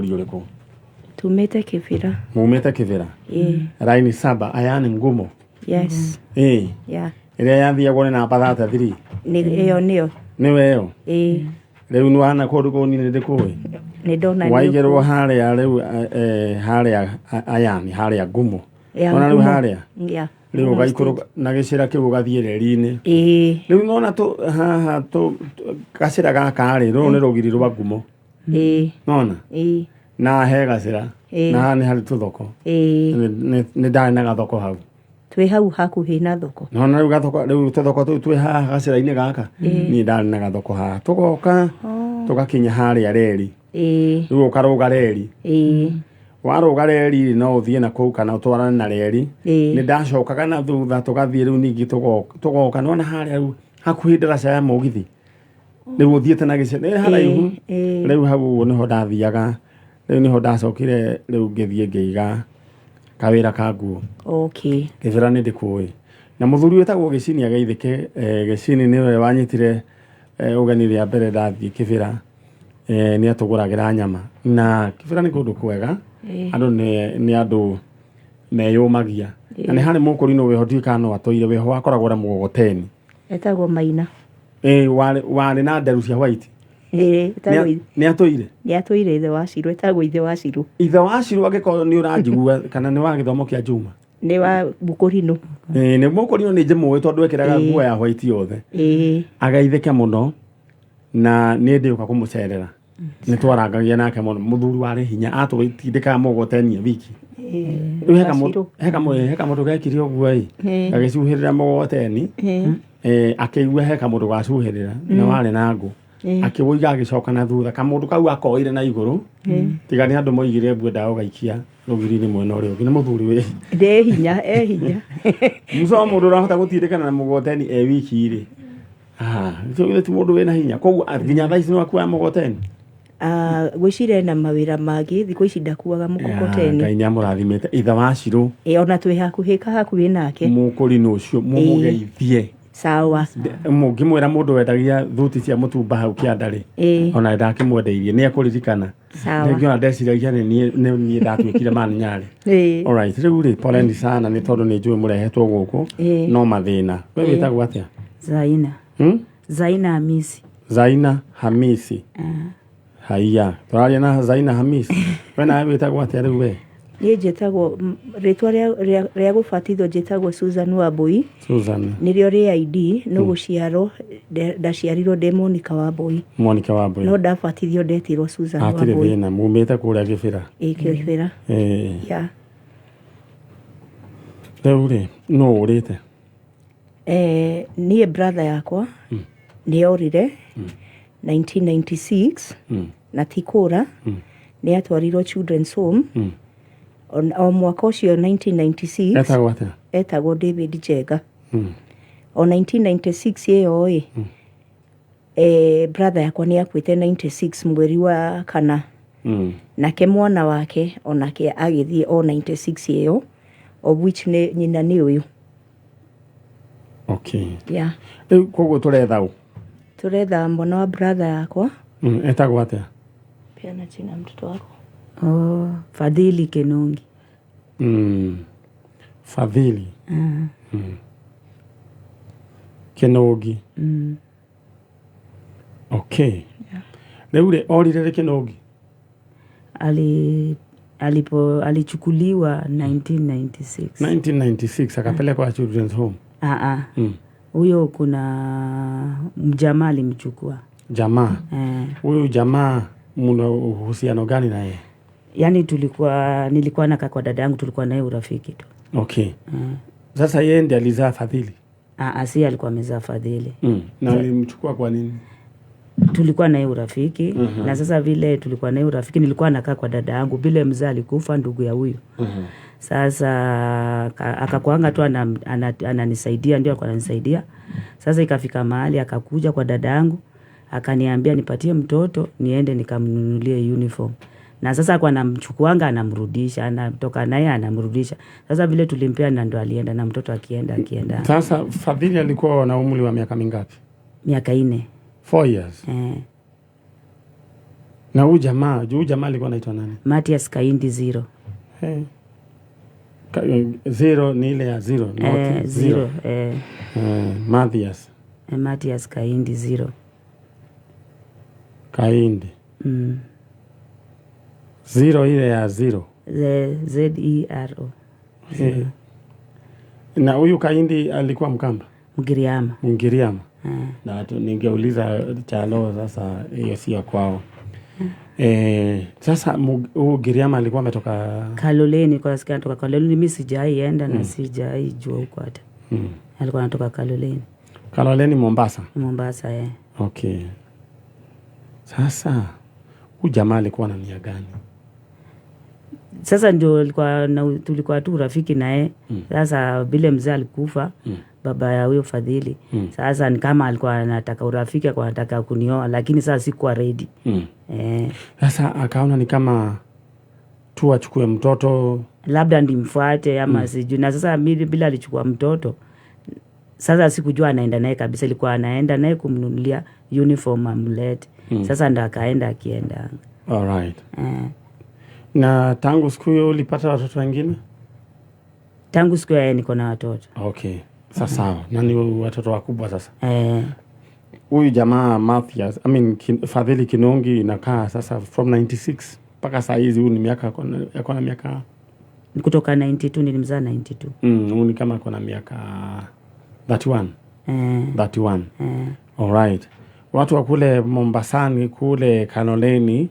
Bũrũri ũrĩkũ? Tumĩte Kĩbĩra. Mumĩte Kĩbĩra? Ĩĩ. Raini saba ayani ngumo. Yes. Ĩĩ. Yeah. Ĩrĩa yathiagwo nĩ namba 33. Nĩ ĩyo nĩyo. Nĩwe ĩyo? Ĩĩ. Rĩu nĩwana kũndũ kũu niĩ nĩndĩkũĩ. Nĩ ndona nĩ Waigĩrwo harĩa rĩu harĩa ayani harĩa ngumo. Ya Wona rĩu Ngumo. harĩa? Yeah. Rĩu ũgaikũrũka na gĩcĩra kĩu ũgathiĩ reri-inĩ. Ĩĩ. Rĩu nona tũ haha tũ gacĩra gaka rĩ, rũrũ nĩ rũgiri rwa ngumo. Ĩĩ. Nona? Ĩĩ. Na he gacĩra. Ĩĩ. Na haha nĩ harĩ tũthoko. Ĩĩ. Nĩ ndarĩ na gathoko hau. Twĩ hau hakuhĩ na thoko. Nona rĩu gathoko rĩu tũthoko tũu twĩ haha gacĩra-inĩ gaka. Niĩ ndarĩ na gathoko haha. Tũgoka tũgakinya harĩa reri. Ĩĩ. Rĩu ũkarũga reri. Ĩĩ. Warũga reri no ũthiĩ na kũu kana ũtwarane na reri. Ĩĩ. Nĩ ndacokaga na thutha tũgathiĩ rĩu ningĩ tũgoka nĩwona harĩa rĩu hakuhĩ ndaraca ya mũgithi. Rĩu ũthiĩte na gĩcĩra nĩ haraihu. Ĩĩ. Rĩu hau ũguo nĩho ndathiaga. Rĩu nĩho ndacokire rĩu ngĩthiĩ ngĩiga kawĩra ka nguo. Okay. Kĩbĩra nĩ ndĩkũĩ. Na mũthuri wĩtagwo Gĩcini ageithĩke, Gĩcini nĩwe wanyitire ũgeni rĩa mbere ndathiĩ Kĩbĩra. Nĩ atũgũragĩra nyama. Na Kĩbĩra nĩ kũndũ kwega. Andũ nĩ andũ meyũmagia. Na nĩ harĩ mũkũrinũ wĩho ndiũĩ kana no atũire wĩho wakoragwo na mũgogoteni. Etagwo Maina. Ĩĩ warĩ na nderu cia white. Ĩĩ, etagwo Nĩ atũire? Nĩ atũire ithe wa Cirũ, etagwo ithe wa Cirũ. Ithe wa Cirũ angĩkorwo nĩ ũranjigua kana nĩ wa gĩthomo kĩa Juma. Nĩ wa mũkũrinũ. Ĩĩ nĩ mũkũrinũ nĩ njĩmũĩ tondũ ekĩraga nguo ya white yothe. Ĩĩ. Ageithĩke mũno na nĩ ndĩũka kũmũcerera. Nĩ twarangagia nake mũno, mũthuri warĩ hinya atũtindĩkaga mũgogoteni wiki. Rĩu he kamũndũ gekire ũguo ĩ, gagĩcuhĩrĩra mũgogoteni, akĩigua he kamũndũ gacuhĩrĩra na warĩ na ngũ. Akĩwũiga agĩcoka na thutha, kamũndũ kau akoire na igũrũ, tiga nĩ andũ moigire mbu endaga gũgaikia rũgiri-inĩ mwena ũrĩa ũngĩ, nĩ mũthuri wĩ Ndĩ hinya, e hinya. Mũco mũndũ ũrahota gũtindĩkana na mũgogoteni e wiki rĩ. Ũcio ti mũndũ wĩna hinya. Koguo nginya thaa ici no akuaga mũgogoteni? Ngwĩciria ena mawĩra mangĩ, thikũ ici ndakuaga mũkokoteni. Ngai nĩ amũrathimĩte. Ithe wa Cirũ. Ĩĩ, ona twĩ hakuhĩ ka hakuhĩ nake. Mũkũrinũ ũcio, mũmũgeithie. Sawa. Mũngĩmwĩra mũndũ wendagia thuti cia mũtumba hau kĩanda rĩ, ona ndakĩmwendeirie, nĩ ekũririkana. Sawa. Rĩngĩ ona ndeciragia nĩ niĩ ndatuĩkire man nyarĩ. Ĩĩ. Alright, rĩu rĩ, poleni sana nĩ tondũ nĩ njũĩ mũrehetwo gũkũ, no mathĩna. We wĩtagwo atĩa? Zaina. Zaina Hamisi. Zaina Hamisi. Haiya, tũraria na Zaina Hamisi. We nawe wĩtagwo atĩa rĩu we? Niĩ njĩtagwo, rĩtwa rĩa gũbatithio njĩtagwo Susan Wambui. Susan. Nĩrĩo rĩa ID, no gũciarwo, ndaciarirwo ndĩ Monica Wambui. Monica Wambui. No ndabatithio ndetirwo Susan Hatirĩ Wambui. thĩna, mumĩte kũrĩa Kĩbĩra. Ĩĩ, Kĩbĩra. Ĩĩ. Yeah. Rĩu rĩ, nũ ũrĩte? Niĩ brother yakwa nĩ orire 1996 na ti kũra, nĩ atwarirwo Children's Home. O mwaka ũcio 1996. Etagwo atĩa? Etagwo David Njenga. O 1996 ĩyo ĩ, brother yakwa nĩ akuĩte 96 mweri wa kana. Nake mwana wake onake agĩthiĩ o 96 ĩyo, of which nĩ nyina nĩ ũyũ. Okay. Yeah. Rĩu koguo tũretha ũ? Tũretha mwana wa brother yakwa. Etagwo atĩa? Peana jina mtoto wako. Oh, Fadhili Kenongi. Fadhili. Kenongi. Okay. Rĩu rĩ, orire rĩ Kenongi? Alichukuliwa 1996. 1996 akapelekwa Children's Home. Huyo kuna mjamaa alimchukua. Jamaa? Huyu jamaa mna uhusiano gani na yeye? Yaani nilikuwa na kaka dada yangu, tulikuwa naye urafiki tu. Okay. Sasa yeye ndiye alizaa Fadhili? Si alikuwa amezaa Fadhili. Na alimchukua kwa nini? Tulikuwa naye urafiki. Na sasa vile tulikuwa naye urafiki, nilikuwa nakaa kwa dada yangu, vile mzee alikufa ndugu ya huyu. Sasa akakuanga tu ananisaidia, ndio alikuwa ananisaidia. Sasa ikafika mahali akakuja kwa dada yangu, akaniambia nipatie mtoto niende nikamnunulie uniform. Na sasa kwa anamchukuanga anamrudisha, anatoka naye anamrudisha. Sasa vile tulimpea na ndo alienda na mtoto akienda akienda. Sasa Fadhili alikuwa na umri wa miaka mingapi? Miaka 4. 4 years. Na huyu jamaa, huyu jamaa alikuwa anaitwa nani? Matias Kaindi Zero. Hey. Zero ni ile ya zero, not zero. Zero. Mathias Matias Kaindi Zero. Kaindi. Zero ile ya zero. Z-E-R-O. Na huyu Kaindi alikuwa Mkamba? Mgiriama. Mgiriama. Na ningeuliza Chalo sasa, hiyo sio kwao. Sasa huyu Giriama alikuwa ametoka Kaloleni, kwa sikia anatoka Kaloleni, mimi sijaienda na sijaijua huko hata. Alikuwa anatoka Kaloleni. Kaloleni Mombasa. Mombasa, eh. Okay. Sasa huyu jamaa alikuwa na nia gani? Sasa ndio alikuwa na, tulikuwa tu rafiki naye. Sasa vile mzee alikufa, baba ya huyo Fadhili. Sasa ni kama alikuwa anataka urafiki, alikuwa anataka kunioa, lakini sasa sikuwa ready. Sasa akaona ni kama tu achukue mtoto, labda ndimfuate ama sijui. Na sasa mimi bila alichukua mtoto, sasa sikujua anaenda naye kabisa, ilikuwa anaenda naye kumnunulia uniform amlete. Sasa ndo akaenda akienda. All right. Na tangu siku hiyo ulipata watoto wengine? Tangu siku hiyo niko na watoto. Okay. Sasa sawa. Na ni watoto wakubwa sasa. Huyu jamaa Mathias, I mean Fadhili Kinungi inakaa sasa from 96 mpaka saa hizi, huyu ni miaka ako na miaka kutoka 92, nilimzaa 92. Huyu ni kama ako na miaka 31. 31. All right. Watu wa kule Mombasani kule Kaloleni,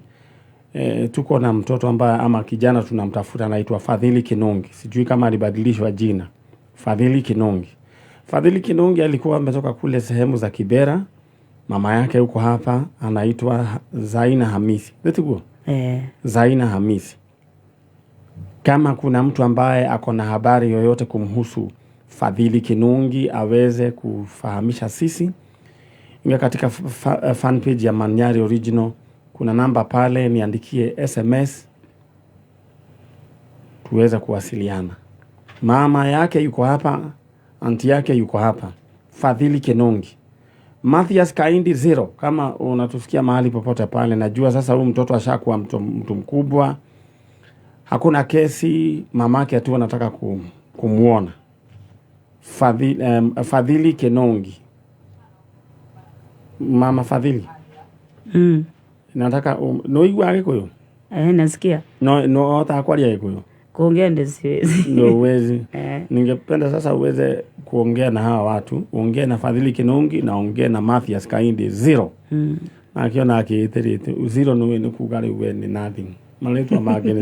tuko na mtoto ambaye ama kijana tunamtafuta anaitwa Fadhili Kinungi. Sijui kama alibadilishwa jina. Fadhili Kinungi. Fadhili Kinungi alikuwa ametoka kule sehemu za Kibera. Mama yake yuko hapa anaitwa Zaina Hamisi. Letiguo? Zaina Hamisi. Kama kuna mtu ambaye ako na habari yoyote kumhusu Fadhili Kinungi aweze kufahamisha sisi. Ingia katika fan page ya Manyari Original, kuna namba pale, niandikie SMS tuweze kuwasiliana. Mama yake yuko hapa, anti yake yuko hapa. Fadhili Kinungi. Mathias Kaindi Zero, kama unatusikia mahali popote pale, najua sasa huyu mtoto ashakuwa mtu mkubwa. Hakuna kesi, mamake tu anataka kumuona. Fadhili Kinungi. Mama Fadhili. Nataka no igwa Gikuyu? Nasikia. No hata kwaria Gikuyu. Kuongea ndio siwezi. Ndio uwezi. Ningependa sasa uweze kuongea na hawa watu, uongee na Fadhili Kinungi na ongee na Mathias Kaindi Zero. Na akiona akiiterete zero no ni kuga riu we ni nothing. Maretwa mangĩ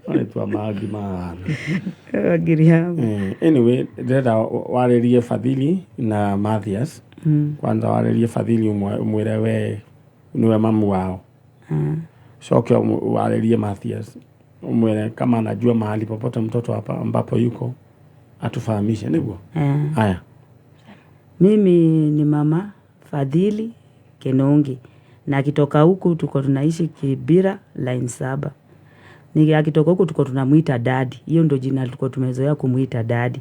maretwa mangĩ mahana. Giriama. Anyway, ndĩrenda warĩrie Fadhili na Mathias. Kwanza warĩrie Fadhili umwĩre we niwe mamu wao. Coke warĩrie Mathias umwĩre kama anajua mahali popote mtoto hapa ambapo yuko atufahamishe, niguo? Haya. Mimi ni mama Fadhili Kinungi, na akitoka huku tuko tunaishi Kibira line 7. Ni akitoka huku tuko tunamuita dadi. Hiyo ndio jina tulikuwa tumezoea kumuita dadi.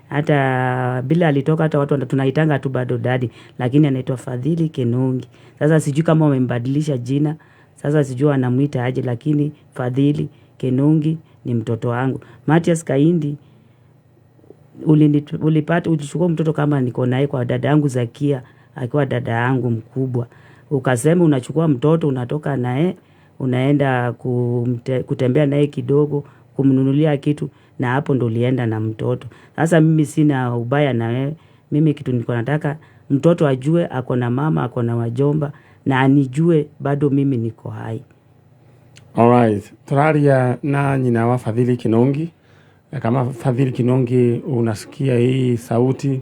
Hata bila alitoka hata watu tunaitanga tu bado dadi, lakini anaitwa Fadhili Kinungi. Sasa sijui kama wamembadilisha jina, sasa sijui anamuita aje, lakini Fadhili Kinungi ni mtoto wangu. Mathias Kaindi ulichukua mtoto kama niko naye kwa dada yangu Zakia, akiwa dada yangu mkubwa. Ukasema unachukua mtoto unatoka naye unaenda kutembea naye kidogo, kumnunulia kitu, na hapo ndo ulienda na mtoto. Sasa mimi sina ubaya na wewe. Mimi kitu niko nataka mtoto ajue ako na mama, ako na wajomba, na anijue bado mimi niko hai. All right. Turaria na nyina wa Fadhili Kinungi. Kama Fadhili Kinungi unasikia hii sauti,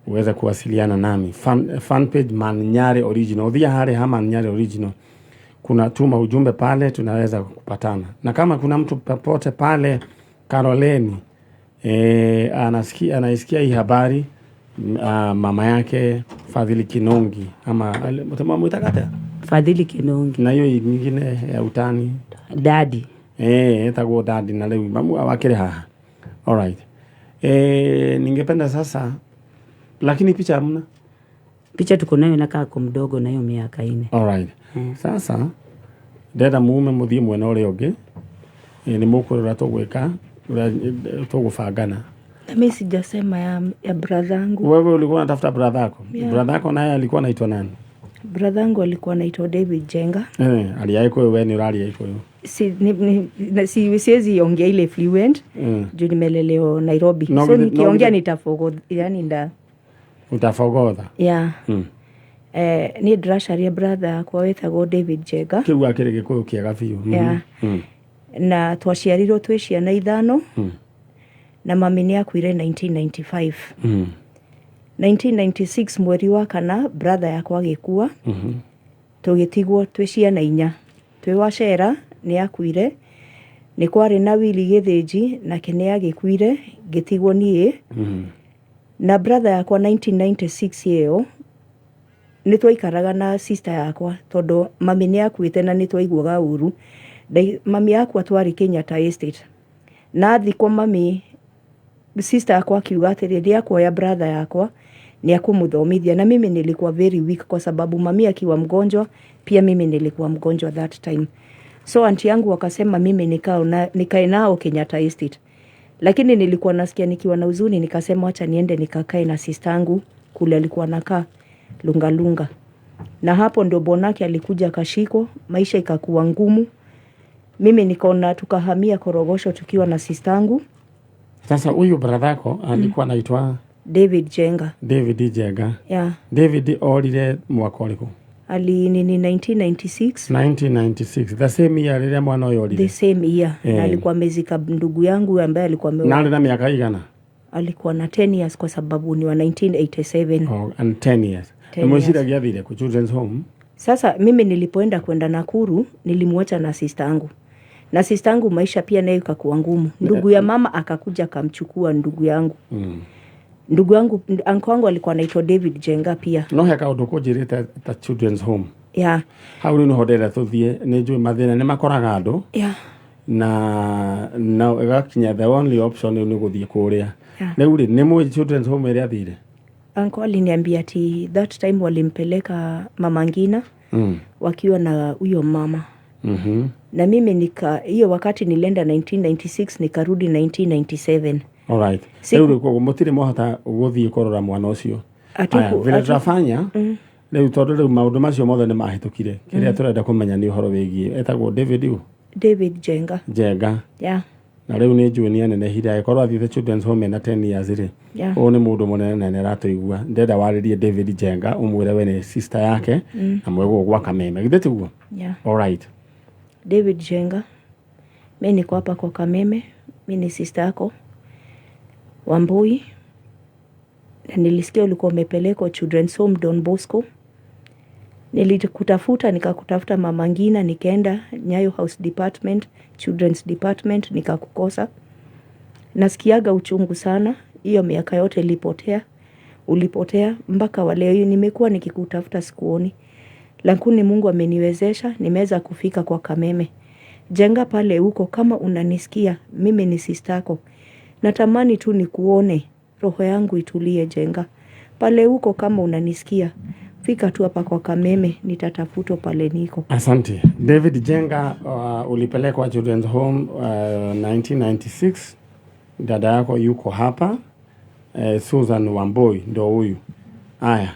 uweze kuwasiliana nami. Fan page Manyari Original. Udhia hare ha Manyari Original. Kuna tuma ujumbe pale, tunaweza kupatana. Na kama kuna mtu popote pale Karoleni, anaisikia hii habari, mama yake Fadhili Kinungi ama mtamuita kata? Fadhili Kinungi. Na hiyo nyingine ya utani Dadi. Etago dadi na leo mamu awakire haha. All right. Ningependa sasa, lakini picha hamna? Picha tuko nayo inakaa kwa mdogo na hiyo miaka 4. All right. Sasa Ndĩrenda mume mũthiĩ mwena ũrĩa ũngĩ. Nĩ mũkwĩrora tũgwĩka ũrĩa tũgũbangana. Na mi sijasema ya brother yangu. Wewe ulikuwa unatafuta brother yako? Yeah. Brother yako naye alikuwa anaitwa nani? Brother yangu alikuwa anaitwa David Jenga. Aria Gĩkũyũ, we nĩ ũraria Gĩkũyũ. Si, ni, ni, na, si, siwezi ongea ile fluent juu nimelelewa Nairobi. No, So nikiongea no, nitafogo, yani nda Utafogodha. Yeah. Niĩ ndĩracaria brother yakwa wetagwo David Jenga. Kĩu akĩrĩ Gĩkũyũ kĩega biũ. Yeah. Na twaciarirwo twĩ ciana ithano. Na mami nĩ akuire 1995. 1996 mweri wa kana brother yakwa agĩkua. Tũgĩtigwo twĩ ciana inya. Twĩ Wacera nĩ akuire. Nĩ kwarĩ na Willy Gĩthĩnji nake nĩ agĩkuire, ngĩtigwo niĩ. Na brother yakwa 1996 ĩyo nĩ twaikaraga na sister yakwa tondũ mami nĩ akuĩte na nĩ twaiguaga ũru. Mami akua twarĩ Kenyatta Estate. Na athikwo mami, sister yakwa akiuga atĩrĩ, ndĩakuoya brother yakwa ni akumuthomithia. Na mimi nilikuwa very weak kwa sababu mami akiwa mgonjwa pia mimi nilikuwa mgonjwa that time. So aunti yangu akasema mimi nikae nao Kenyatta Estate. Lakini nilikuwa nasikia nikiwa na huzuni, nikasema acha niende nikakae na sister yangu kule alikuwa anakaa Lunga Lunga. Na hapo ndio bwanake alikuja akashikwa, maisha ikakuwa ngumu. Mimi nikaona tukahamia Korogosho tukiwa na sister yangu. Sasa huyu brother yako alikuwa anaitwa David Jenga. David Jenga. Yeah. David orire mwaka ũrĩkũ? Ali nini 1996. 1996. The same year rĩrĩa mwana ũyũ orire. The same year. Na alikuwa amezika ndugu yangu ambaye alikuwa Na arĩ na miaka igana? Alikuwa na 10 years kwa sababu ni wa 1987. Oh, and 10 years. 10 Na mwĩciragia years. athire ku children's home? Sasa mimi nilipoenda kwenda Nakuru nilimwacha na sister yangu. Na sister yangu maisha pia nayo ikakuwa ngumu. Ndugu ya mama akakuja akamchukua ndugu yangu. Ndugu yangu, uncle wangu alikuwa anaitwa David Jenga pia. No he kaũndũ kũnjĩrĩte ta children's home. Yeah. Hau rĩu nĩho ndĩrenda tũthiĩ, nĩ njũĩ mathĩna nĩ makoraga andũ. Yeah. Na ĩgakinya the only option rĩu nĩ gũthiĩ kũrĩa. Yeah. Rĩu rĩ, nĩ mũĩ children's home ĩrĩa athire? Uncle aliniambia ati that time walimpeleka Mama Ngina wakiwa na huyo mama. Na mimi hiyo wakati nilienda 1996 nikarudi 1997. All right. Siku Rĩu rĩ, koguo mũtirĩ mwahota gũthiĩ kũrora mwana ũcio. Atuku, Aya, vile tutafanya, rĩu tondũ rĩu maũndũ macio mothe nĩ mahĩtũkire. Kĩrĩa tũrenda kũmenya nĩ ũhoro wĩgiĩ etagwo David ũ? David Jenga. Jenga. Yeah. Na rĩu nĩ njũĩ nĩ anenehire, angĩkorwo athiĩte children's home ena 10 years rĩ. Yeah. Ũyũ nĩ mũndũ mũnene na nĩ aratũigua. Ndĩrenda warĩrie David Jenga ũmwĩre we nĩ sister yake na mwĩgũgũ gwa Kameme. Githĩ tiguo? Yeah. All right. David Jenga. Mimi niko hapa kwa Kameme. Mimi ni sister yako Wambui. Na nilisikia ulikuwa umepelekwa Children's Home Don Bosco. Nilikutafuta, nikakutafuta Mama Ngina, nikaenda Nyayo House Department, Children's Department, nikakukosa. Nasikiaga uchungu sana, hiyo miaka yote ilipotea, ulipotea mpaka wa leo hii nimekuwa nikikutafuta sikuoni. Lakini Mungu ameniwezesha, nimeweza kufika kwa Kameme. Jenga pale huko kama unanisikia, mimi ni sister yako. Natamani tu nikuone, roho yangu itulie Jenga. Pale huko kama unanisikia, fika tu hapa kwa Kameme, nitatafutwa pale niko. Asante. David Jenga, ulipelekwa Children's Home 1996. Dada yako yuko hapa. Susan Wambui ndo huyu. Aya.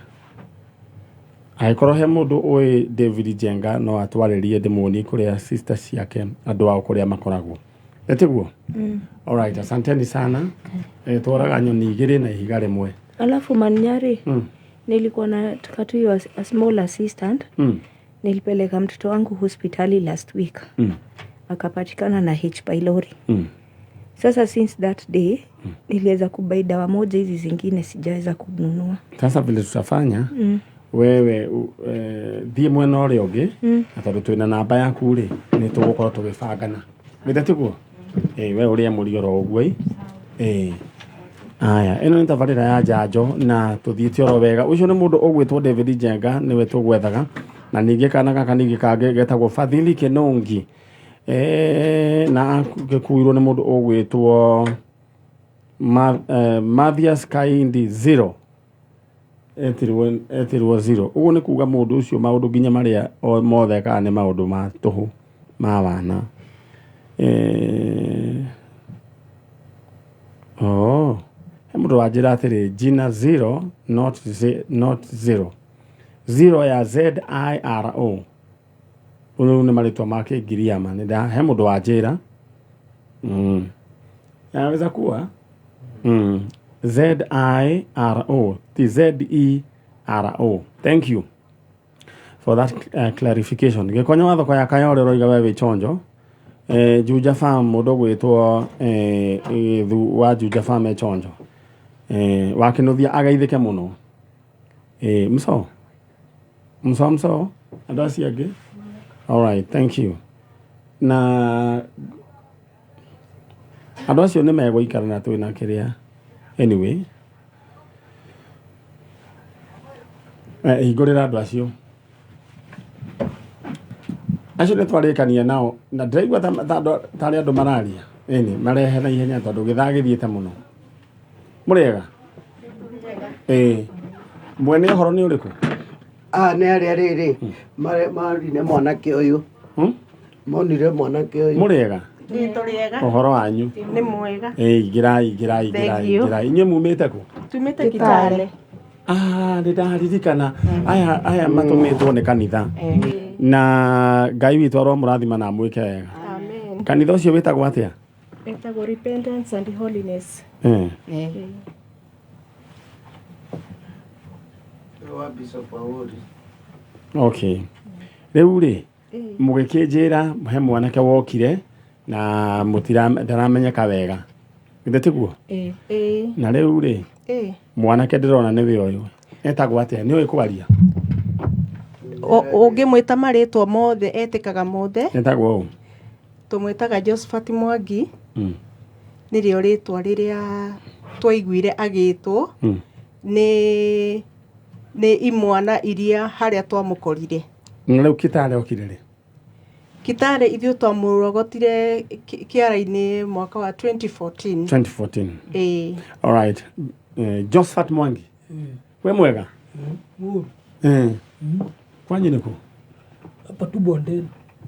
Angĩkorwo he mũndũ ũĩ David Jenga no atwarĩrie ndĩmuonie kũrĩa sister ciake andũ ao kũrĩa makoragwo. Etiguo? All right, asanteni sana. Tworaga nyoni igĩrĩ na ihiga rĩmwe. Alafu Manyari, nilikuwa nataka tu hiyo a small assistant. Nilipeleka mtoto wangu hospitali last week. Akapatikana na H pylori. Sasa since that day, niliweza kubuy dawa moja, hizi zingine sijaweza kununua. Sasa vile tutafanya, wewe thiĩ mwena ũrĩa ũngĩ, na tondũ twĩna namba yaku rĩ, nĩ tũgũkorwo tũgĩbangana. Githĩ tiguo? We ũrĩe mũrigo oro ũguo ĩ. Aya, ĩno nĩ tabarĩra ya njanjo na tũthiĩte oro wega. Ũcio nĩ mũndũ ũgwĩtwo David Jenga, nĩwe tũgwethaga. Na ningĩ kana gaka ningĩ kangĩ getagwo Fadhili Kinongi. Na gĩkuirwo nĩ mũndũ ũgwĩtwo Mathias Kaindi 0. Etirwo 0. Ũguo nĩ kuga mũndũ ũcio maũndũ nginya marĩa mothe ekaga nĩ maũndũ ma tũhũ. Ma wana. Eh, oh, he mũndũ wanjĩra atĩrĩ jina zero not, not zero zero ya Z I R O rĩu nĩ marĩtwa ma kĩngiriama nĩ nda he mũndũ wanjĩra yanaweza kuwa Z I R O ti Z E R O. Thank you for that clarification. Gĩkonyo wa thoko ya Kayore ũroiga we wĩ chonjo. Juja Farm mũndũ ũgwĩtwo Gĩthu wa Juja Farm e chonjo. Wakĩnũthia ageithĩke mũno. Mso mso mso andũ acio angĩ. All right, thank you. Na andũ acio nĩ megũikara na twĩna kĩrĩa anyway. Hingũrĩra andũ acio acio nĩ twarĩkania nao na ndĩraigua tarĩ andũ mararia ĩni marehe na ihenya tondũ gĩthaa gĩthiĩte mũno. Mũrĩega? Ĩĩ. Mwene ũhoro nĩ ũrĩkũ? Aya nĩ arĩa rĩrĩ marire mwanake ũyũ. Monire mwanake ũyũ. Mũrĩega? Nĩ tũrĩega. Ũhoro wanyu? Nĩ mwega. Ĩĩ, ingĩrai, ingĩrai, ingĩrai, Thank you. ingĩrai. Inyuĩ mumĩte kũ? Tumĩte Kitale. Ah, nĩ ndaririkana aya aya matũmĩtwo nĩ kanitha na Ngai witũ aromũrathima na amwĩke wega. Amen. Kanitha ũcio wĩtagwo atĩa? Etagwo Repentance and Holiness. Wa Bishop Awori. Okay. Rĩu rĩ mũgĩkĩnjĩra he mwanake wokire na mũtira ndaramenyeka wega githĩ tiguo? Ĩĩ. Na rĩu rĩ mwanake ndĩrona nĩwe ũyũ etagwo atĩa? Nĩ ũĩ kwaria? Ũngĩmwĩta marĩtwa mothe etĩkaga mothe. Etagwo ũũ? Tũmwĩtaga Josephat Mwangi. Nĩrĩo rĩtwa rĩrĩa twaiguire agĩtwo nĩ imwana iria harĩa twamũkorire. Na rĩu Kitale okire rĩ? Kitale ithuĩ twamũrogotire kĩara-inĩ mwaka wa 2014. 2014. Ĩĩ. All right. Josephat Mwangi. We mwega? Kwanyu nĩ kũ? Hapa tu Bondeni.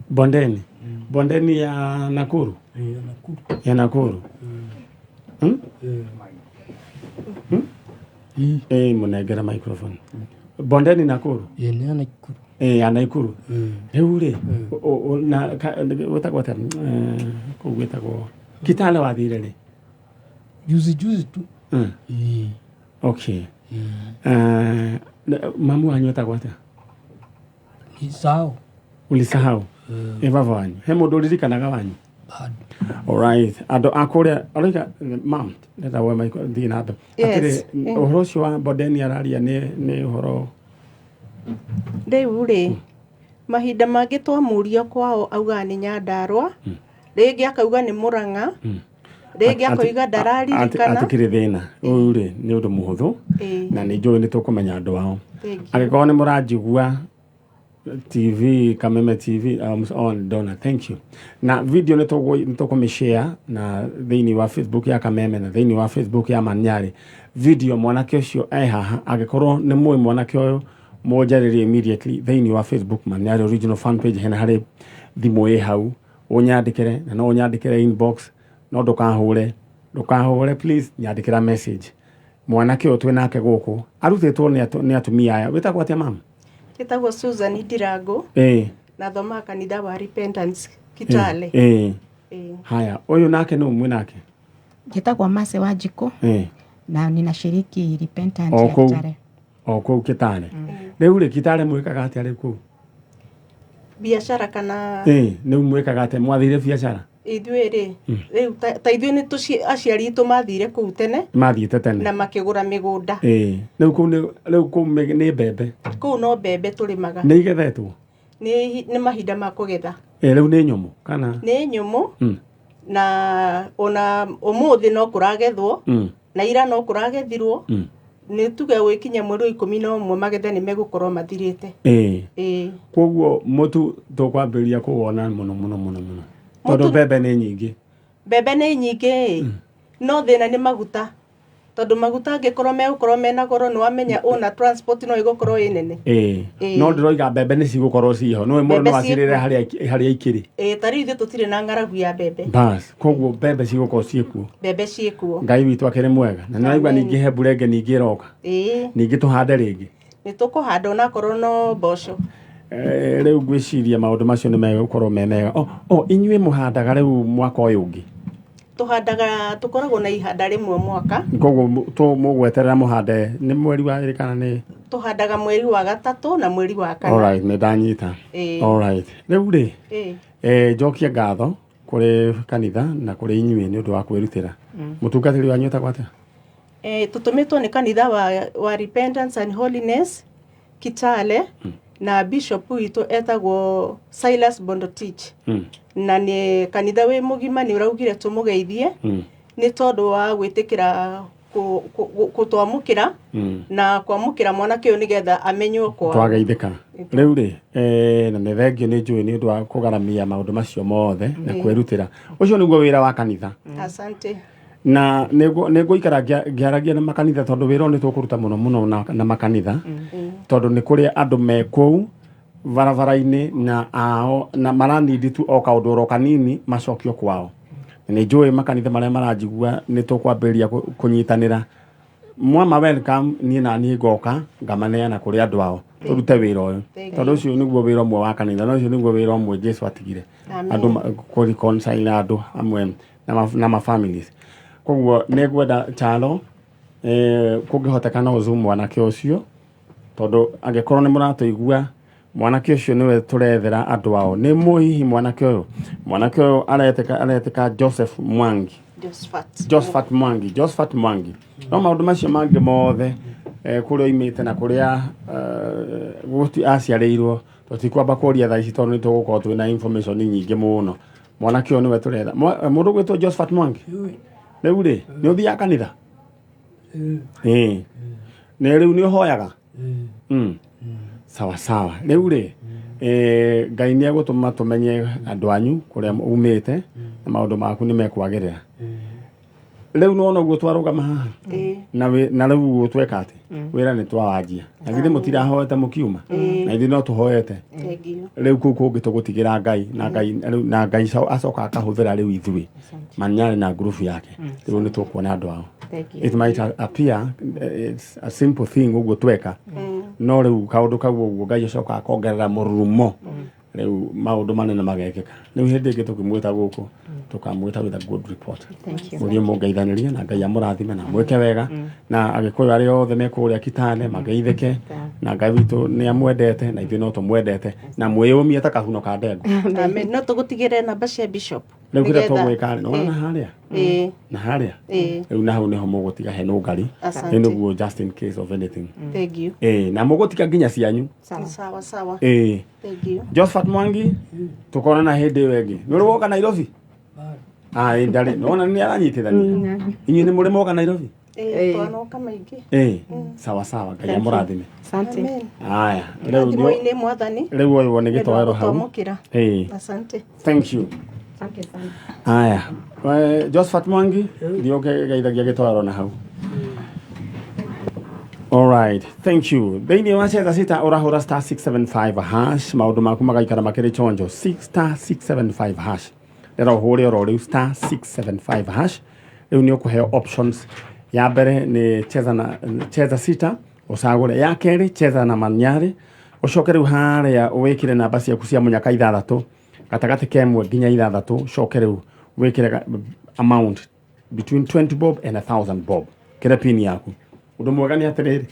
Bondeni. Bondeni ya Nakuru? Ya Nakuru. Ya Nakuru. Mũnengere microphone. Bondeni Nakuru? Nĩ ya Nakuru. Ya Nakuru. Rĩu rĩ, na wĩtagwo atĩa? Kũu gwĩtagwo Kitale wathire rĩ? Juzi juzi tu. Okay. Mamu wanyu etagwo atĩa? Nisahau. Ulisahau? Baba wanyu. He mũndũ ũririkanaga wanyu? Bado. Alright. Andũ a kũrĩa ũroiga mam ndĩrenda woe mic thiĩ na mbere. Yes. Atĩrĩ ũhoro ũcio wa Bondeni araria nĩ ũhoro Rĩu rĩ mahinda mangĩ twamũria kwao augaga nĩ Nyandarua, rĩngĩ akauga nĩ Mũrang'a, rĩngĩ akoiga ndararirikana. Atikĩrĩ thĩna ũyũ rĩ nĩ ũndũ mũhũthũ na nĩ njũĩ nĩ tũkũmenya andũ ao. Angĩkorwo nĩ mũranjigua TV Kameme TV on Donna, thank you. Na video nĩ tũkũmĩ-share na thĩinĩ wa Facebook ya Kameme na thĩinĩ wa Facebook ya Manyari. Video mwanake ũcio e haha, angĩkorwo nĩ mũĩ mwanake ũyũ mũnjarĩrie immediately thĩinĩ wa Facebook Manyari original fan page, hena harĩ thimũ ĩ hau ũnyandĩkĩre, na no ũnyandĩkĩre inbox, no ndũkahũre please, nyandĩkĩra message. Mwanake ũyũ twĩ nake gũkũ arutĩtwo nĩ atumia aya. Wĩtagwo atĩa mama? Njĩtagwo Susan Ndirango. Na thomaga kanitha wa Repentance Kitale. Haya, ũyũ nake nĩ ũmwe nake? Njĩtagwo Mercy Wanjikũ. Na ninashiriki Repentance ya Kitale. O kũu Kitale. Rĩu rĩ Kitale mwĩkaga atĩa rĩu kũu? Biacara kana Rĩu mwĩkaga atĩa? Mwathire biacara? Ithuĩ rĩ, rĩu ta ithuĩ nĩ aciari aitũ mathire kũu tene. Mathiĩte tene. Na makĩgũra mĩgũnda. Rĩu kũu nĩ, rĩu kũu nĩ mbembe. Kũu no mbembe tũrĩmaga. Nĩ igethetwo? Nĩ mahinda ma kũgetha. Rĩu nĩ nyũmũ kana? Nĩ nyũmũ. Na ona ũmũthĩ no kũragethwo. Na ira no kũragethirwo. Nĩ tuge gwĩkinya mweri wa 11 magetha nĩ megũkorwo mathirĩte. Koguo mũtu tũkwambĩrĩria kũwona mũno mũno mũno mũno. Tondũ mbembe nĩ nyingĩ. Mbembe nĩ nyingĩ ĩ. No thĩna nĩ maguta. Tondũ maguta angĩkorwo megũkorwo mena goro nĩ wamenya ũna transport no ĩgũkorwo ĩ nene. Ĩĩ. Ĩĩ. No ndĩroiga mbembe nĩ cigũkorwo ciho. Nĩwe mũndũ Mbembe no acirĩre ciĩkuo. harĩa ikĩrĩ. Ĩĩ, ta rĩu ithuĩ tũtirĩ na ng'aragu ya mbembe. Bas, koguo mbembe cigũkorwo ciĩkuo. Mbembe ciĩkuo. Ngai witũ akĩrĩ mwega. Na nĩraigua Amen. ningĩ he mbura ĩngĩ ningĩ ĩroka. Ĩĩ. Ningĩ tũhande rĩngĩ. Nĩ tũkũhanda onakorwo no mboco. Rĩu ngwĩciria maũndũ macio nĩ megũkorwo me mega. O inyuĩ mũhandaga rĩu mwaka ũyũ ũngĩ? Tũhandaga, tũkoragwo na ihanda rĩmwe mwaka. Koguo mũgweterera mũhande nĩ mweri wa ĩrĩ kana nĩ? Tũhandaga mweri wa gatatũ na mweri wa kana. Alright, nĩ ndanyita. Ĩĩ. Alright. Rĩu rĩ, Ĩĩ. njokie ngatho kũrĩ kanitha na kũrĩ inyuĩ nĩ ũndũ wa kwĩrutĩra. Mũtungatĩri wanyu etagwo atĩa? Tũtũmĩtwo nĩ kanitha wa Repentance and Holiness Kitale, na bishop witũ etagwo Silas Bondotich. Na nĩ kanitha wĩ mũgima nĩ ũraugire tũmũgeithie nĩ tondũ wa gwĩtĩkĩra gũtwamũkĩra na kwamũkĩra mwanake ũyũ nĩgetha amenywo kwao. Twageithĩka. Rĩu rĩ, na nĩ thengio nĩ njũĩ nĩ ũndũ wa kũgaramia maũndũ macio mothe na kwĩrutĩra. Ũcio nĩguo wĩra wa kanitha. Asante. Na nĩ ngũikara ngĩaragia na makanitha tondũ wĩra ũyũ nĩ tũkũruta mũno mũno na makanitha. Tondũ nĩ kũrĩ andũ me kũu barabara-inĩ na ao na maranindi tu o kaũndũ oro kanini macokio kwao. Na nĩ njũĩ makanitha marĩa maranjigua nĩ tũkwambĩrĩria kũnyitanĩra. Mwama welcome, niĩ na niĩ ngoka ngamaneana kũrĩ andũ ao tũrute wĩra ũyũ. Tondũ ũcio nĩguo wĩra ũmwe wa kanitha, na ũcio nĩguo wĩra ũmwe Jesũ atigire. Amen. Andũ kũ-reconcile na andũ hamwe na ma families. Koguo nĩ ngwenda Chalo, kũngĩhoteka no Zoom mwanake ũcio, tondũ angĩkorwo nĩ mũratũigua mwanake ũcio nĩwe tũrethera andũ ao. Nĩ mũĩ hihi mwanake ũyũ? Mwanake ũyũ aretĩka Joseph Mwangi. Josephat. Josephat Mwangi, Josephat Mwangi. No maũndũ macio mangĩ mothe, kũrĩa oimĩte na kũrĩa aciarĩirwo, tũtikwamba kũria thaa ici tondũ nĩ tũgũkorwo twĩna information nyingĩ mũno. Mwanake ũyũ nĩwe tũretha. Mũndũ ũgwĩtwo Josephat Mwangi? Rĩu rĩ, nĩ ũthiaga kanitha? Ĩĩ. Nĩ rĩu nĩ ũhoyaga? Sawa sawa. Rĩu rĩ, Ngai nĩ egũtũma tũmenye andũ anyu kũrĩa umĩte na maũndũ maku nĩ mekwagĩrĩra. Rĩu nĩwona ũguo twarũgama haha? Na rĩu ũguo tweka atĩ? Wĩra nĩ twawanjia. Na githĩ mũtirahoete mũkiuma? Na ithuĩ no tũhoete. Thank you. Rĩu kũu kũngĩ tũgũtigĩra Ngai, na Ngai, rĩu, na Ngai acoka akahũthĩra rĩu ithuĩ. Manyarĩ na group yake. Rĩu nĩ tũkuona andũ ao. Thank you. It might appear, it's a simple thing ũguo tweka. No rĩu kaũndũ kau ũguo Ngai acoka akongerera mũrurumo. Rĩu maũndũ manene magekĩka. Rĩu hĩndĩ ĩngĩ tũkĩmwĩta gũkũ, tũkamwĩta with a good report. Thank you. Mũthiĩ mũngeithanĩrie na Ngai amũrathime na mwĩke wega. Na Agĩkũyũ arĩa othe me kũrĩa Kitale mageithĩke. Na Ngai witũ nĩ amwendete na ithuĩ no tũmwendete. Na mwĩyũmie ta kahuno ka ndengũ. Amen. No tũgũtigĩre namba cia bishop. Rĩu kĩrĩa Nĩgetha- tũgwĩka rĩ, nĩwona na harĩa? Na harĩa? Rĩu na hau nĩho mũgũtiga he nũngari. Asante. Nĩ nĩguo just in case of anything. Thank you. Na mũgũtiga nginya cianyu. Sawa. Sawa, sawa. Thank you. Josephat Mwangi, tukonana hĩndĩ ĩyo ĩngĩ. Nĩ ũrĩ woka Nairobi? Ndarĩ. Nĩwona nĩ aranyitithania. Inyuĩ nĩ mũrĩ moka Nairobi? Twanoka maingĩ. Sawa sawa, Ngai amũrathime. Asante. Amen. Aya, rĩu Rathimo-inĩ Mwathani. Rĩu ũyũ nĩ gĩtoero hau. Twamũkĩra. Asante. Thank you. Asante sana. Aya, Josephat Mwangi, thiĩ ũkĩgeithagia gĩtoero na hau. All right, thank you. Thĩinĩ wa Cheza Sita ũrahũra star 675 hash, maũndũ maku magaikara makĩrĩ chonjo. Six star 675 hash. Rĩra ũhũre oro rĩu star 675 hash. Rĩu nĩ ũkũheo options. Ya mbere nĩ Cheza Sita, ũcagũre. Ya kerĩ Cheza na Manyarĩ. Ũcoke rĩu harĩa wĩkĩre namba ciaku cia mũnyaka ithathatũ, gatagatĩ ka ĩmwe nginya ithathatũ, ũcoke rĩu wĩkĩre amount between 20 bob and 1,000 bob. Kĩra pin yaku. Ũndũ mwega nĩ atĩrĩrĩ,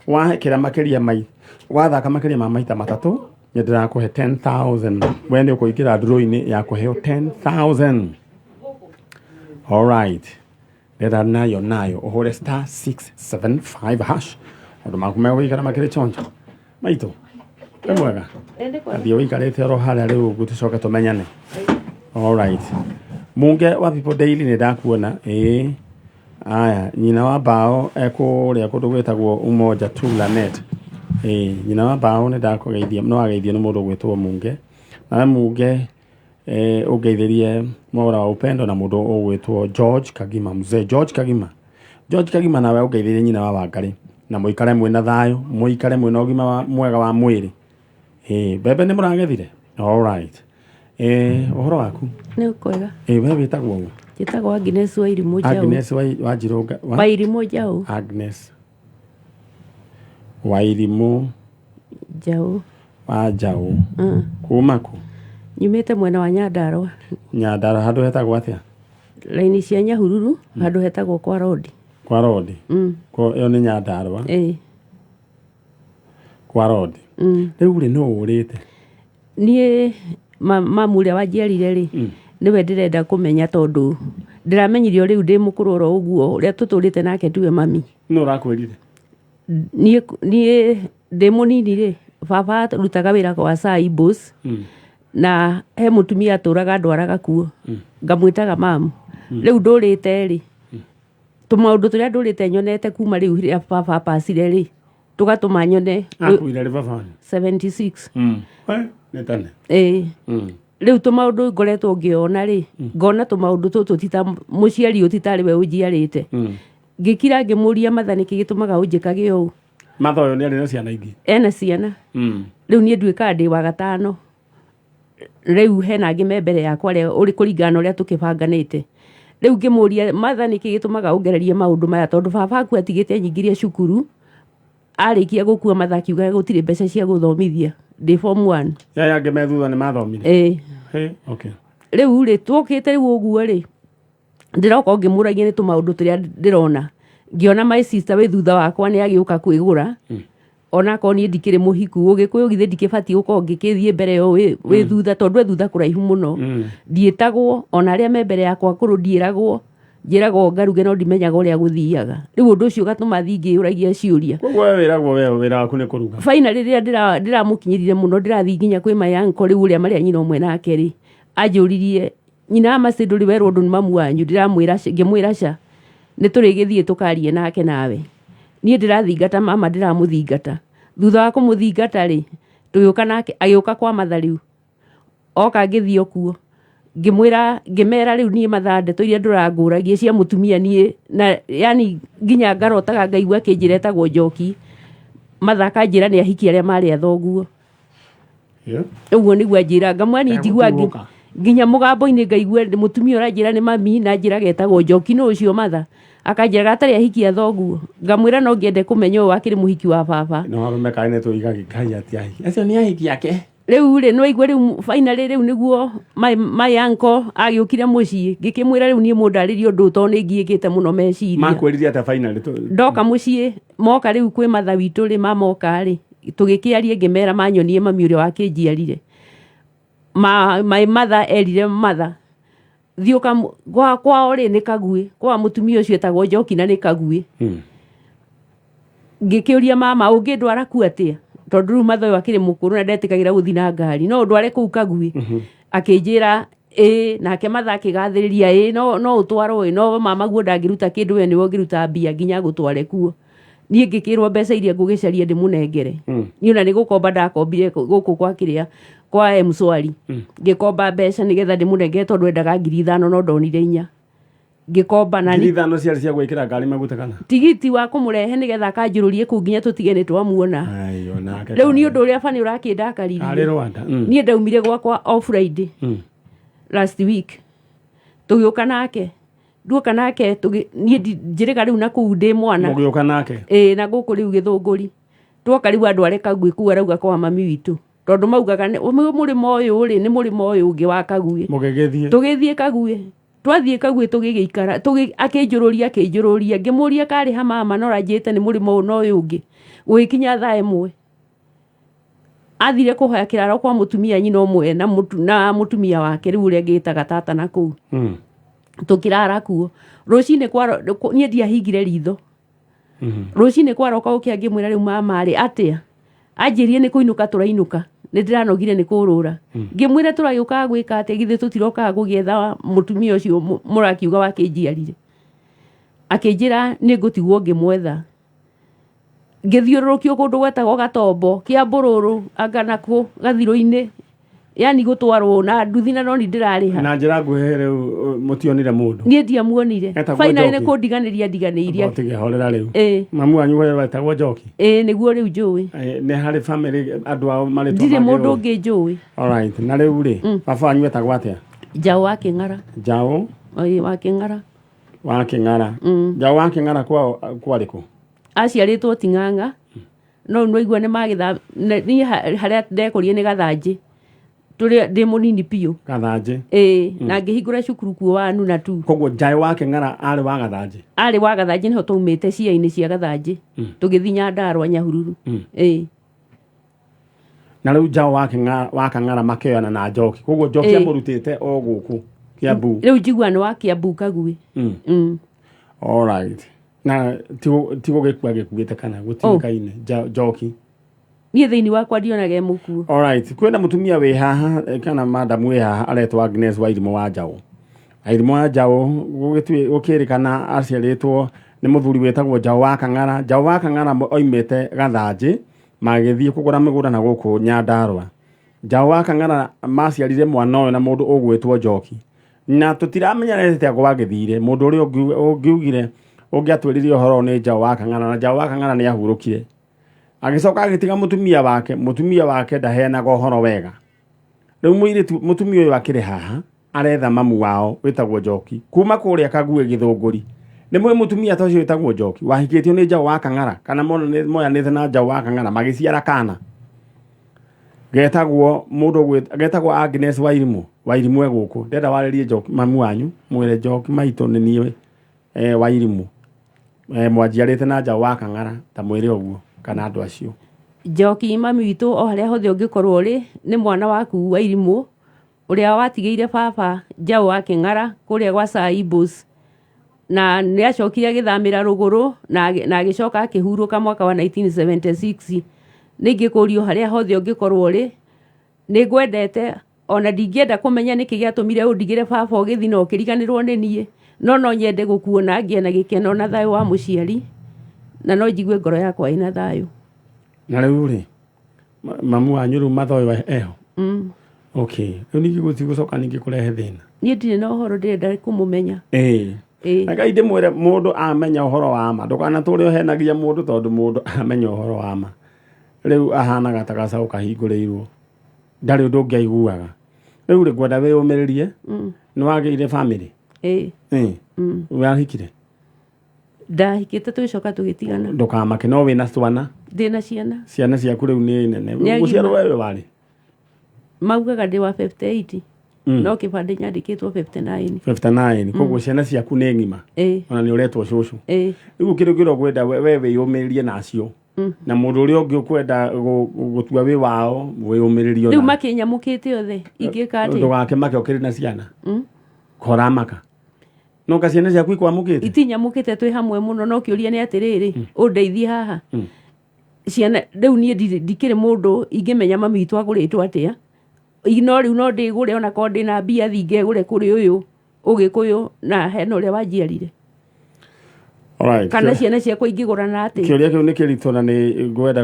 wekĩra makĩria mai, wathaka makĩria ma maita matatũ, nĩ ndĩrakũhe 10,000. We nĩ ũkũingĩra draw-inĩ ya kũheo 10,000. All right. Rera nayo nayo ũhũre star 675 hash. Ũndũ maku megũikara makĩrĩ chonjo. Maitũ, wĩ mwega? Athiĩ ũikarĩte oro harĩa rĩu ũguo tũcoke tũmenyane. All right. Munge wa People Daily nĩ ndakuona. Ĩĩ. Aya, nyina wa Bao ekũrĩa kũndũ gwĩtagwo Umoja tu Lanet. Ĩĩ, nyina wa Bao nĩ ndakũgeithia, no ageithio nĩ mũndũ ũgwĩtwo Munge. Nawe Munge, ũngeithĩrie Mwaura wa Upendo na mũndũ ũgwĩtwo George Kagima, mzee George Kagima. George Kagima nawe ũngeithĩrie nyina wa Wangarĩ na mũikare mwĩna thayũ, mũikare mwĩna ũgima wa, mwega wa mwĩrĩ. Ĩĩ, mbembe nĩ mũragethire? All right. Ĩĩ, ũhoro waku? Nĩ kwega. Ĩĩ, we wĩtagwo ũ? Njĩtagwo Agnes Wairimũ Njaũ. Agnes wa Wanjirũ wa? Wairimũ Njaũ. Agnes Wairimũ Njaũ. Wa Njaũ. Kuma kũ? Nyumĩte mwena wa Nyandarũa. Nyandarũa handũ hetagwo atĩa? Raini cia Nyahururu, handũ hetagwo kwa Rodi. Kwa Rodi? Kwa ĩyo nĩ Nyandarũa? Ĩĩ. Kwa Rodi. Rĩu rĩ nũ ũrĩte? Niĩ mamu ũrĩa wanjiarire rĩ, nĩwe ndĩrenda kũmenya tondũ ndĩramenyire o rĩu ndĩ mũkũrũ oro ũguo, ũrĩa tũtũrĩte nake tiwe mami. Nũ ũrakwĩrire? Niĩ niĩ ndĩ mũnini rĩ, baba arutaga wĩra kwa Saibos na he mũtumia atũraga ndwaraga kuo, ngamwĩtaga mamu. Rĩu ndũrĩte rĩ, tũmaũndũ tũrĩa ndũrĩte nyonete kuma rĩu rĩrĩa baba apacire rĩ, tũgatũma nyone. Akuire rĩ baba wanyu? 76. Nĩ tene. Ĩĩ. Rĩu tũmaũndũ ngoretwo ngĩona rĩ, ngona tũmaũndũ tũtũ ti ta mũciari ũyũ ti tarĩ we ũnjiarĩte. Ngĩkira ngĩmũria Matha nĩkĩ gĩtũmaga ũnjĩkage ũũ. Matha ũyũ nĩ arĩ na ciana ingĩ? Ena ciana. Rĩu niĩ nduĩkaga ndĩ wa gatano. Rĩu hena angĩ me mbere yakwa arĩa ũrĩ kũringana na ũrĩa tũkĩbanganĩte. Rĩu ngĩmũria Matha nĩkĩ gĩtũmaga ũngererie maũndũ maya tondũ baba aku atigĩte anyingĩrie cukuru, arĩkia gũkua Matha akiuga gũtirĩ mbeca cia gũthomithia ndĩ form 1. Aya angĩ me thutha nĩ mathomire? Ĩĩ. Hey, okay. Rĩu rĩ twokĩte rĩu ũguo rĩ, ndĩroka ngĩmũragia nĩ tũmaũndũ tũrĩa ndĩrona. Ngĩona my sister wĩ thutha wakwa nĩ agĩũka kwĩgũra. Onakorwo niĩ ndikĩrĩ mũhiku, ũgĩkũyũ githĩ ndikĩbatiĩ gũkorwo ngĩkĩthiĩ mbere ĩyo wĩ thutha tondũ e thutha kũraihu mũno. Ndiĩtagwo, ona arĩa me mbere yakwa akũrũ ndiĩragwo, njĩragwo ngaruge no ndimenyaga ũrĩa gũthiaga. Rĩu ũndũ ũcio ũgatũma thiĩ ngĩyũragia ciũria. Koguo we wĩragwo we wĩra waku nĩ kũruga? Finally rĩrĩa ndĩramũkinyĩrire mũno ndĩrathiĩ nginya kwĩ my uncle rĩu ũrĩa marĩa nyina ũmwe nake rĩ, anjũririe nyina wa Mercy ndũrĩ werwo ũndũ nĩ mamu wanyu, ndĩramwĩra ngĩmwĩra ca nĩ tũrĩgĩthiĩ tũkarie nake nawe. Niĩ ndĩrathingata mama ndĩramũthingata. Thutha wa kũmũthingata rĩ, tũgĩũka nake agĩũka kwa Matha rĩu. Oka ngĩthiĩ o kuo. Ngĩmwĩra ngĩmera rĩu niĩ Matha ndeto iria ndũrangũragia cia mũtumia niĩ na yani nginya ngarotaga ngaigua akĩnjĩra etagwo Njoki. Matha akanjĩra nĩ ahiki arĩa marĩ a thoguo. Ũguo nĩguo anjĩra ngamwĩra niĩ njiguaga nginya mũgambo-inĩ ngaigua mũtumia ũranjĩra nĩ mami na anjĩraga etagwo Njoki nũ ũcio Matha. Akanjĩra gatarĩ ahiki a thoguo. Ngamwĩra no ngĩende kũmenya ũyũ wakĩrĩ mũhiki wa baba. No arũme kaĩ nĩ tũigagi Ngai ati ahiki. Acio nĩ ahiki ake. Rĩu rĩ nĩwaigua rĩu finally rĩu nĩguo my uncle agĩũkire mũciĩ ngĩkĩmwĩra rĩu niĩ mũndarĩrie ũndũ tondũ nĩ ngiĩkĩte mũno meciria. Makwĩrire atĩa finally? Ndoka mũciĩ moka rĩu kwĩ Matha witũ rĩ mamoka rĩ tũgĩkĩaria ngĩmera manyonie mami ũrĩa wakĩnjiarire. My mother erire Matha thiĩ kwao rĩ nĩ Kaguĩ kwa mũtumia ũcio etagwo Njoki na nĩ Kaguĩ. Ngĩkĩũria mama ũngĩndwara kuo atĩa tondũ rĩu Matha ũyũ akĩrĩ mũkũrũ na ndetĩkagĩra gũthiĩ na ngari no ũndware kũu Kaguĩ. Akĩnjĩra ĩĩ nake Matha akĩgathĩrĩria ĩĩ no ũtwarwo ĩ no mama guo ndangĩruta kĩndũ we nĩwe ũngĩruta mbia nginya agũtware kuo. Niĩ ngĩkĩrwo mbeca iria ngũgĩcaria ndĩmũnengere. Niĩ ona nĩ gũkomba ndakombire gũkũ kwa kĩrĩa kwa M-Shwari. Ngĩkomba mbeca nĩgetha ndĩmũnengere tondũ endaga 5,000 no ndonire 4. Ngĩkomba na 5,000 ciarĩ cia gwĩkĩra ngari maguta kana? Tigiti wa kũmũrehe nĩgetha akanjũrũrie kũu nginya tũtige nĩ twamuona. Rĩu nĩ ũndũ ũrĩa bani ũrakĩndakaririe. Arĩ Rwanda. Niĩ ndaumire gwakwa o Friday. Last week. Tũgĩũka nake. Nduoka nake niĩ njĩrĩga rĩu na kũu ndĩ mwana. Mũgĩũka nake? Ĩĩ na gũkũ rĩu Gĩthũngũri. Twoka rĩu andũ arĩ Kaguĩ kũu arauga kwa mami witũ. Tondũ maugaga mũrĩmo ũyũ rĩ nĩ mũrĩmo ũyũ ũngĩ wa Kaguĩ. Mũgĩgĩthiĩ? Tũgĩthiĩ Kaguĩ. Twathiĩ Kaguĩ tũgĩgĩikara, akĩnjũrũria akĩnjũrũria, ngĩmũria karĩ ha mama no aranjĩrĩte nĩ mũrĩmo ũyũ na ũyũ ũngĩ. Gũgĩkinya thaa 1. Athire kũhoya kĩraro kwa mũtumia nyina ũmwe na mũtumia wake rĩu ũrĩa ngĩtaga tata na kũu. Tũkĩrara kuo. Rũcinĩ niĩ ndiahingire ritho. Rũcinĩ kwaroka gũkĩa ngĩmwĩra rĩu mama rĩ atĩa? Anjĩrire nĩ kũinũka tũrainũka. Nĩ ndĩranogire nĩ kũrũra. Ngĩmwĩra tũragĩũkaga gwĩka atĩa githĩ tũtirokaga gũgĩetha mũtumia ũcio mũrakiuga wakĩnjiarire. Akĩnjĩra nĩ ngũtigwo ngĩmwetha. Ngĩthiũrũrũkio kũndũ gwetagwo Gatombo, Kĩambũrũrũ, anga nakũ, Gathirũ-inĩ. Yani gũtwarwo na nduthi na noni ndĩrarĩha. Na njĩra nguhĩ rĩu mũtionire mũndũ. Niĩ ndiamuonire. Etagwo Finally nĩ Njoki. kũndiganĩria ndiganĩirie. Tige horera rĩu. Ĩĩ. Mamu wanyu we wetagwo Njoki. Ĩĩ nĩguo rĩu njũĩ. Nĩ harĩ family andũ ao marĩtwa Ndirĩ mangĩ mũndũ ũĩ? ũngĩ njũĩ. Alright, na rĩu rĩ, baba wanyu etagwo atĩa? Njaũ wa Kĩng'ara. Njaũ Ĩĩ wa Kĩng'ara. wa Kĩng'ara. Njaũ wa Kĩng'ara kwao kwarĩ kũ? Aciarĩtwo Ting'ang'a. No rĩu nĩwaigua nĩ magĩtha niĩ harĩa ndekũrire nĩ Gathanjĩ. Tũrĩ ndĩ mũnini biũ. Gathanjĩ. Ĩĩ na ngĩhingũra cukuru kuo wa Nuna tu. Koguo Njaũ wa Kĩng'ara arĩ wa Gathanjĩ. Arĩ wa Gathanjĩ nĩho twaumĩte cia-inĩ cia Gathanjĩ. Tũgĩthiĩ Nyandarũa Nyahururu. Ĩĩ. Na rĩu Njaũ wa Kĩng'ara wa Kang'ara makĩoyana na Njoki. Koguo Njoki Ĩĩ. amũrutĩte o gũkũ Kiambu. Rĩu njiguaga nĩ wa Kiambu Kagui. Alright. Na ti gũgĩkua gĩkuĩte kana gũtiũĩkaine Njoki. Niĩ thĩinĩ wakwa ndionaga e mũkuũ. Alright, kwĩna mũtumia wĩ haha kana madamu wĩ haha aretwo Agnes Wairimũ wa Njaũ. Wairimũ wa Njaũ gũkĩrĩkana aciarĩtwo nĩ mũthuri wĩtagwo Njaũ wa Kang'ara. Njaũ wa Kang'ara oimĩte Gathanjĩ magĩthiĩ kũgũra mĩgũnda na gũkũ Nyandarũa. Njaũ wa Kang'ara maciarire mwana ũyũ na mũndũ ũgwĩtwo Njoki. Na tũtiramenya nĩ atĩa gwagĩthire. Mũndũ ũrĩa ũngiugire ũngĩatwĩrire ũhoro nĩ Njaũ wa Kang'ara na Njaũ wa Kang'ara nĩ ahurũkire. Agĩcoka agĩtiga mũtumia wake, mũtumia wake ndaheanaga ũhoro wega. Rĩu mũirĩtu mũtumia ũyũ akĩrĩ haha aretha mamu wao wĩtagwo Njoki kuma kũrĩa Kaguĩ Gĩthũngũri. Nĩ mũĩ mũtumia ta ũcio wĩtagwo Njoki wahikĩtio nĩ Njaũ wa Kang'ara kana moyanĩte na Njaũ wa Kang'ara magĩciara kana getagwo mũndũ getagwo Agnes Wairimũ. Wairimũ e gũkũ. Ndĩrenda warĩrie Njoki mamu wanyu mwĩre Njoki maitũ nĩ niĩ Wairimũ. Mwanjiarĩte na Njaũ wa Kang'ara ta mwĩre ũguo kana andũ acio. Njoki mami witũ o harĩa hothe ũngĩkorwo ũrĩ nĩ mwana waku Wairimũ ũrĩa watigĩire baba Njaũ wa Kĩng'ara kũrĩa gwa Saibos. Na nĩ acokire agĩthamĩra rũgũrũ na agĩcoka akĩhurũka mwaka wa 1976. Nĩ ingĩkũrio harĩa hothe ũngĩkorwo ũrĩ nĩ ngwendete ona ndingĩenda kũmenya nĩkĩ gĩatũmire ũndigĩre baba ũgĩthiĩ na ũkĩriganĩrwo nĩ niĩ no no nyende gũkuona ngĩe na gĩkeno na thayũ wa mũciari na no njigue ngoro yakwa ĩna thayũ. Na rĩu rĩ mamu wanyu rĩu mathoyo eho? Okay, rĩu ningĩ gũtigũcoka ningĩ kũrehe thĩna. Niĩ ndirĩ na ũhoro ndĩrenda kũmũmenya. Ĩĩ. Reke ndĩmwĩre mũndũ amenya ũhoro wa ma ndũkanatũre ũhenagia mũndũ tondũ mũndũ amenya ũhoro wa ma rĩu ahanaga ta gacaũ kahingũrĩirwo ndarĩ ũndũ ũngĩ aiguaga. Rĩu rĩ ngwenda wĩyũmĩrĩrie. Nĩ wagĩire family? Ĩĩ. Ĩĩ. Wahikire? Ndahikĩte tũgĩcoka tũgĩtigana. Ndũkamake no wĩna twana? Ndĩna ciana. Ciana ciaku rĩu nĩ nene. Nĩ agima. Gũciarwo wewe warĩ? Maugaga ndĩ wa 58. No kĩbandĩ nyandĩkĩtwo 59. 59. Koguo ciana ciaku nĩ ng'ima. Ĩĩ. Ona nĩ ũretwo cũcũ. Ĩĩ. Rĩu kĩndũ kĩrĩa ũkwenda we wĩyũmĩrĩrie nacio. Na mũndũ ũrĩa ũngĩ ũkwenda gũtua wĩ wao wĩyũmĩrĩrie Rĩu ona. makĩnyamũkĩte othe ingĩka atĩa? Ndũgakĩmake ũkĩrĩ na ciana. Koramaka. No ka ciana ciaku ikwamũkĩte? Itinyamũkĩte twĩ hamwe mũno no kĩũria nĩ atĩrĩrĩ ũndeithie haha. Ciana rĩu niĩ ndikĩrĩ mũndũ ingĩmenya mami witũ agũrĩtwo atĩa. No rĩu no ndĩgũre ona korwo ndĩna mbia thiĩ ngegũre kũrĩ ũyũ ũgĩkũyũ na hena ũrĩa wanjiarire. Alright. Kana ciana ciakwa ingĩgũrana atĩa? Kĩũria kĩu nĩ kĩritũ na nĩ ngwenda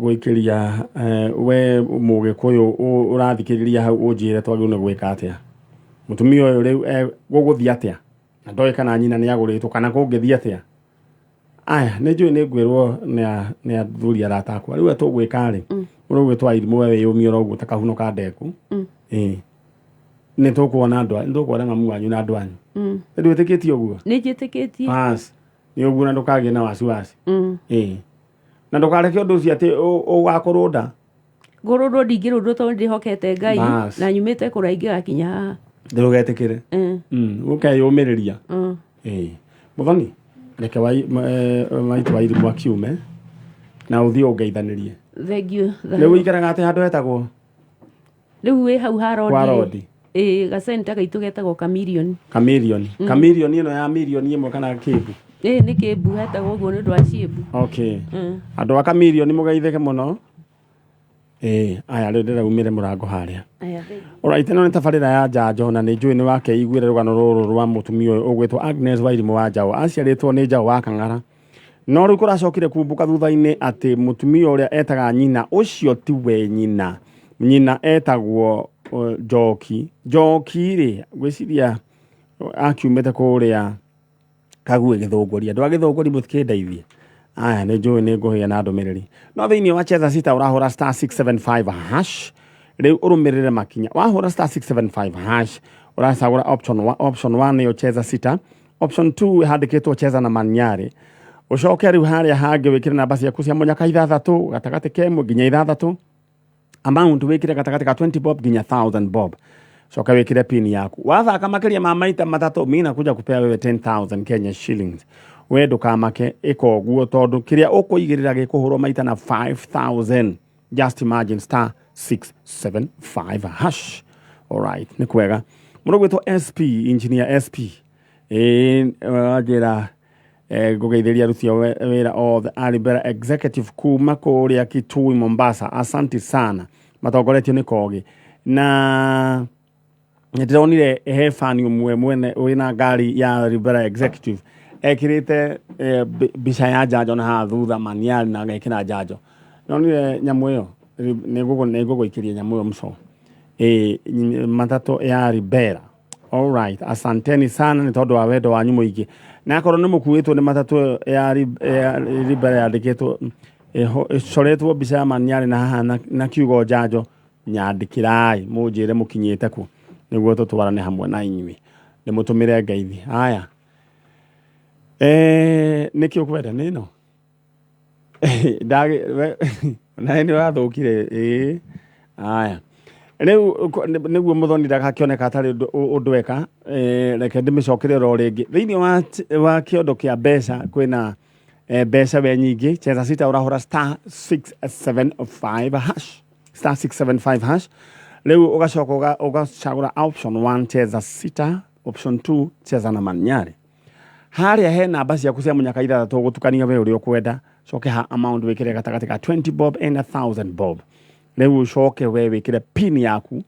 gũikĩria we mũgĩkũyũ ũrathikĩrĩria hau ũnjĩre twagĩrĩirwo nĩ gwĩka atĩa. Mũtumia ũyũ rĩu gũgũthiĩ atĩa? Na ndoĩ kana nyina nĩ agũrĩtwo kana kũngĩthiĩ atĩa? Aya, nĩ njũĩ nĩ ngwĩrwo nĩ athuri arata akwa. Rĩu tũgwĩka rĩ, ũrĩa ũgwĩtwo Wairimũ we wĩyũmie oro ũguo ta kahuno ka ndeku. Ĩĩ. Nĩ tũkuona andũ nĩ tũkuona mamu wanyu na andũ anyu. Nĩ ndwĩtĩkĩtie ũguo? Nĩ njĩtĩkĩtie. Bas, nĩ ũguo na ndũkagĩe na wasiwasi. Ĩĩ. Na ndũkareke ũndũ ũcio atĩ ũgakũrũnda. Ngũrũndwo ndingĩrũndwo tondũ ndĩhokete Ngai na nyumĩte kũraya ingĩgakinya haha. Ndũgetĩkĩre. Ũkeyũmĩrĩria. Ĩĩ. Mũthoni, reke maitũ Wairimũ akiume na ũthiĩ ũngeithanĩrie. Thank you. Rĩu ũikaraga atĩ handũ hetagwo? Rĩu wĩ hau ha Kwa rodi. rodi. Ĩĩ, gacenta gaitũ getagwo Chameleon. Chameleon. Chameleon ĩno ya mirioni ĩmwe kana kĩmbu? Ĩĩ nĩ kĩmbu hetagwo ũguo nĩ ũndũ wa ciĩmbu. Okay. Andũ a Chameleon mũgeithĩke mũno. Ĩĩ, aya rĩu ndĩraumire mũrango harĩa. Aya, thank you. Alright, ĩno nĩ tabarĩra ya njanjo na nĩ njũĩ nĩ wakeiguĩra rũgano rũrũ rwa mũtumia ũyũ ũgwĩtwo Agnes Wairimũ wa Njaũ. Aciarĩtwo nĩ Njaũ wa Kang'ara. No rĩu kũracokire kumbũka thutha-inĩ atĩ mũtumia ũrĩa etaga nyina ũcio tiwe nyina. Nyina etagwo Njoki. Njoki rĩ, ngwĩciria akiumĩte kũrĩa Kague Gĩthũngũri. Andũ a Gĩthũngũri mũtikĩndeithie. Aya, nĩ njũĩ nĩ ngũhĩa na ndũmĩrĩri. No thĩinĩ wa Cheza Sita ũrahũra star 675 hash. Rĩu ũrũmĩrĩre makinya. Wahũra star 675 hash, ũracagũra option 1, option 1 nĩyo Cheza Sita. Option 2 handĩkĩtwo Cheza na Manyarĩ. Ũcoke rĩu harĩa hangĩ wĩkĩre namba ciaku cia mũnyaka ithathatũ, gatagatĩ ka ĩmwe nginya ithathatũ. Amount wĩkĩre gatagatĩ ka 20 bob nginya 1000 bob. Coka wĩkĩre pin yaku. Wathaka makĩria ma maita matatũ, mimi nakuja kupea wewe 10,000 Kenya shillings. We ndũkamake, ĩka ũguo tondũ kĩrĩa ũkũigĩrĩra gĩkũhũrwo maita na 5,000. Just imagine star 675 hash. Alright, nĩ kwega. Mũndũ gwĩtwo SP, engineer SP. Ĩĩ, wanjĩra ngũgeithĩria aruti a wĩra othe a Libera Executive kuma kũrĩa Kitui Mombasa. Asante sana. Matongoretio nĩ Kogi. Na nĩndĩronire he fan ũmwe mwene wĩna ngari ya Libera Executive ekĩrĩte mbica ya njanjo na haha thutha maniari na agekĩra njanjo. Nonire nyamũ ĩyo nĩngũgũikĩria nyamũ ĩyo mco. Matatũ ya Libera. Alright, asanteni sana nĩ tondũ wa wendo wanyu mũingĩ. Na akorwo nĩ mũkuĩtwo nĩ matatũ ĩyo ya Libera yandĩkĩtwo ĩcoretwo mbica ya maniari na haha na kiugo njanjo, nyandĩkĩrai mũnjĩre mũkinyĩte kũ nĩguo tũtwarane hamwe na inyuĩ. Ndĩmũtũmĩre ngeithi. Haya. Nĩkĩ ũkwenda nĩ ĩno? Nawe nĩ ũrathũkire. Ĩĩ. Haya. Rĩu nĩguo mũthoni ndagakĩoneka atarĩ ũndũ eka, reke ndĩmĩcokere oro rĩngĩ. Thĩinĩ wa kĩondo kĩa mbeca kwĩna mbeca we nyingĩ. Cheza Sita ũrahũra star 675 hash. Star 675 hash. Rĩu ũgacoka ũgacagũra option 1 Cheza Sita, option 2 Cheza na Manyarĩ. Harĩa he namba ciaku cia mũnyaka ithathatũ ũgũtukania we ũrĩa ũkwenda. Coke ha amount wĩkĩre gatagatĩ ka 20 bob and 1000 bob. Rĩu ũcoke we wĩkĩre pin yaku.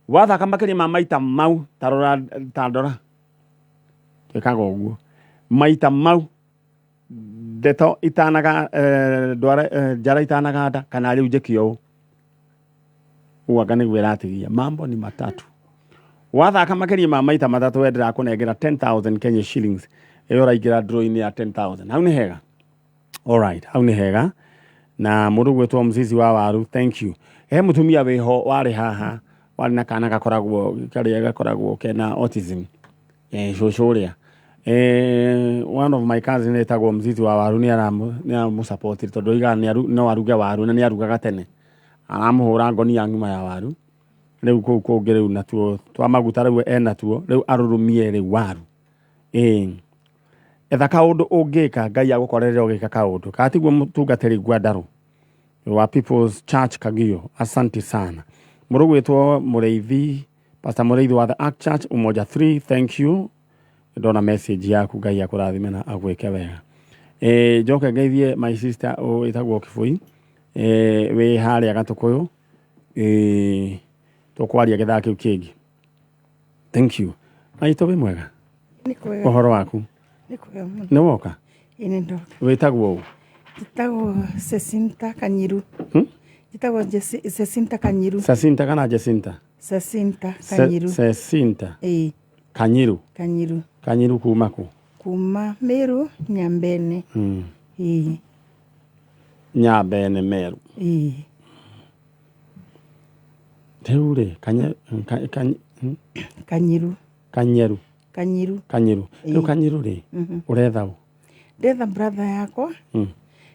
Wathaka makĩria ma maita mau, tarora, tandora. Twĩkaga ũguo. Maita mau, ndeto itanaga, ndwara, njara itanaganda, kana rĩu njĩke ũũ. Ũguo anga nĩguo ĩratigia. Mambo ni matatu. Wathaka makĩria ma maita matatũ we ndĩrakũnengera 10,000 Kenya shillings. Ĩyo ũraingĩra draw-inĩ ya 10,000. Hau nĩ hega? Alright, hau nĩ hega. Na mũndũ gwĩtwo Mzizi wa Waru, thank you. He mũtumia wĩho warĩ haha, warĩ na kana gakoragwo, karĩa gakoragwo kena autism. Cũcũ ũrĩa. One of my cousin etagwo Mzizi wa Waru nĩ aramũsupportire tondũ oigaga no aruge waru na nĩ arugaga tene. Aramũhũra ngonia ng'ima ya waru. Rĩu kũu kũngĩ rĩu natuo twa maguta rĩu enatuo, rĩu arũrũmie rĩu waru. Etha kaũndũ ũngĩka Ngai agũkorerera ũgĩka kaũndũ. Kana tiguo mũtungatĩri Ngwandarũ wa People's Church Kagio. Asante sana. Mũndũ gwĩtwo Mũrĩithi, Pastor Mũrĩithi wa The Ark Church Umoja 3, thank you. Ndona message yaku, Ngai akũrathime na agwĩke wega. Njoke ngeithie my sister wĩtagwo Kĩbũi, wĩ harĩa Gatũkũyũ. Tũkwaria gĩthaa kĩu kĩngĩ. Thank you. Maitũ wĩ mwega? Nĩ kwega. Ũhoro waku? Nĩ kwega mũno. Nĩ woka? Ĩĩ nĩ ndoka. Wĩtagwo ũ? Njĩtagwo Cecinta Kanyiru. Njĩtagwo Cecinta Kanyiru. Cecinta kana Jacinta? Cecinta Kanyiru. Cecinta. Ĩĩ. Kanyiru. Kanyiru. Kanyiru kuma kũ? Kuma Meru Nyambene. Ĩĩ. Nyambene Meru. Ĩĩ. Rĩu rĩ, Kanyiru. Kanyeru. Kanyiru. Kanyiru. Rĩu Ĩĩ. Kanyiru rĩ, ũretha ũ? Ndetha brother yakwa.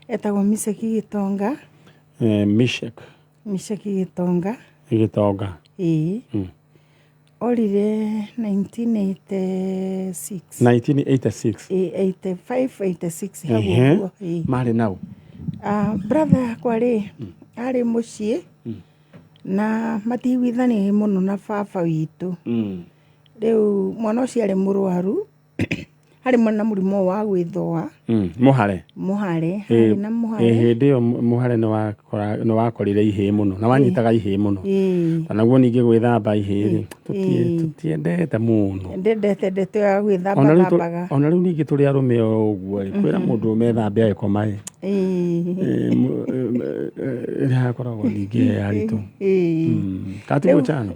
Etagwo Misheki Gitonga. Mishek. Misheki Gitonga. Gitonga. Ĩĩ. Orire 1986. 1986. Ĩĩ, 85, 86 hau ũguo. Ĩĩ. Marĩ nau? Brother yakwa rĩ, arĩ mũciĩ na matiiguithanagia mũno na baba witũ. Rĩu mwana ũcio arĩ mũrwaru, Harĩ na mũrimũ wa gwĩthũa. Mũhare. Mũhare, harĩ na mũhare. Hĩndĩ ĩyo mũhare nĩ wakorire ihĩĩ mũno na wanyitaga ihĩĩ mũno. Na naguo ningĩ gwĩthamba ihĩĩ rĩ, tũtiendete mũno. Ndendete ndeto ya gwĩthamba Ona rĩu thambaga. Ona rĩu ningĩ tũrĩ arũme o ũguo rĩ, kwĩra mũndũ ũme thambe agĩkoma ĩ. Ĩrĩa hakoragwo ningĩ he haritũ. Katiguo chano?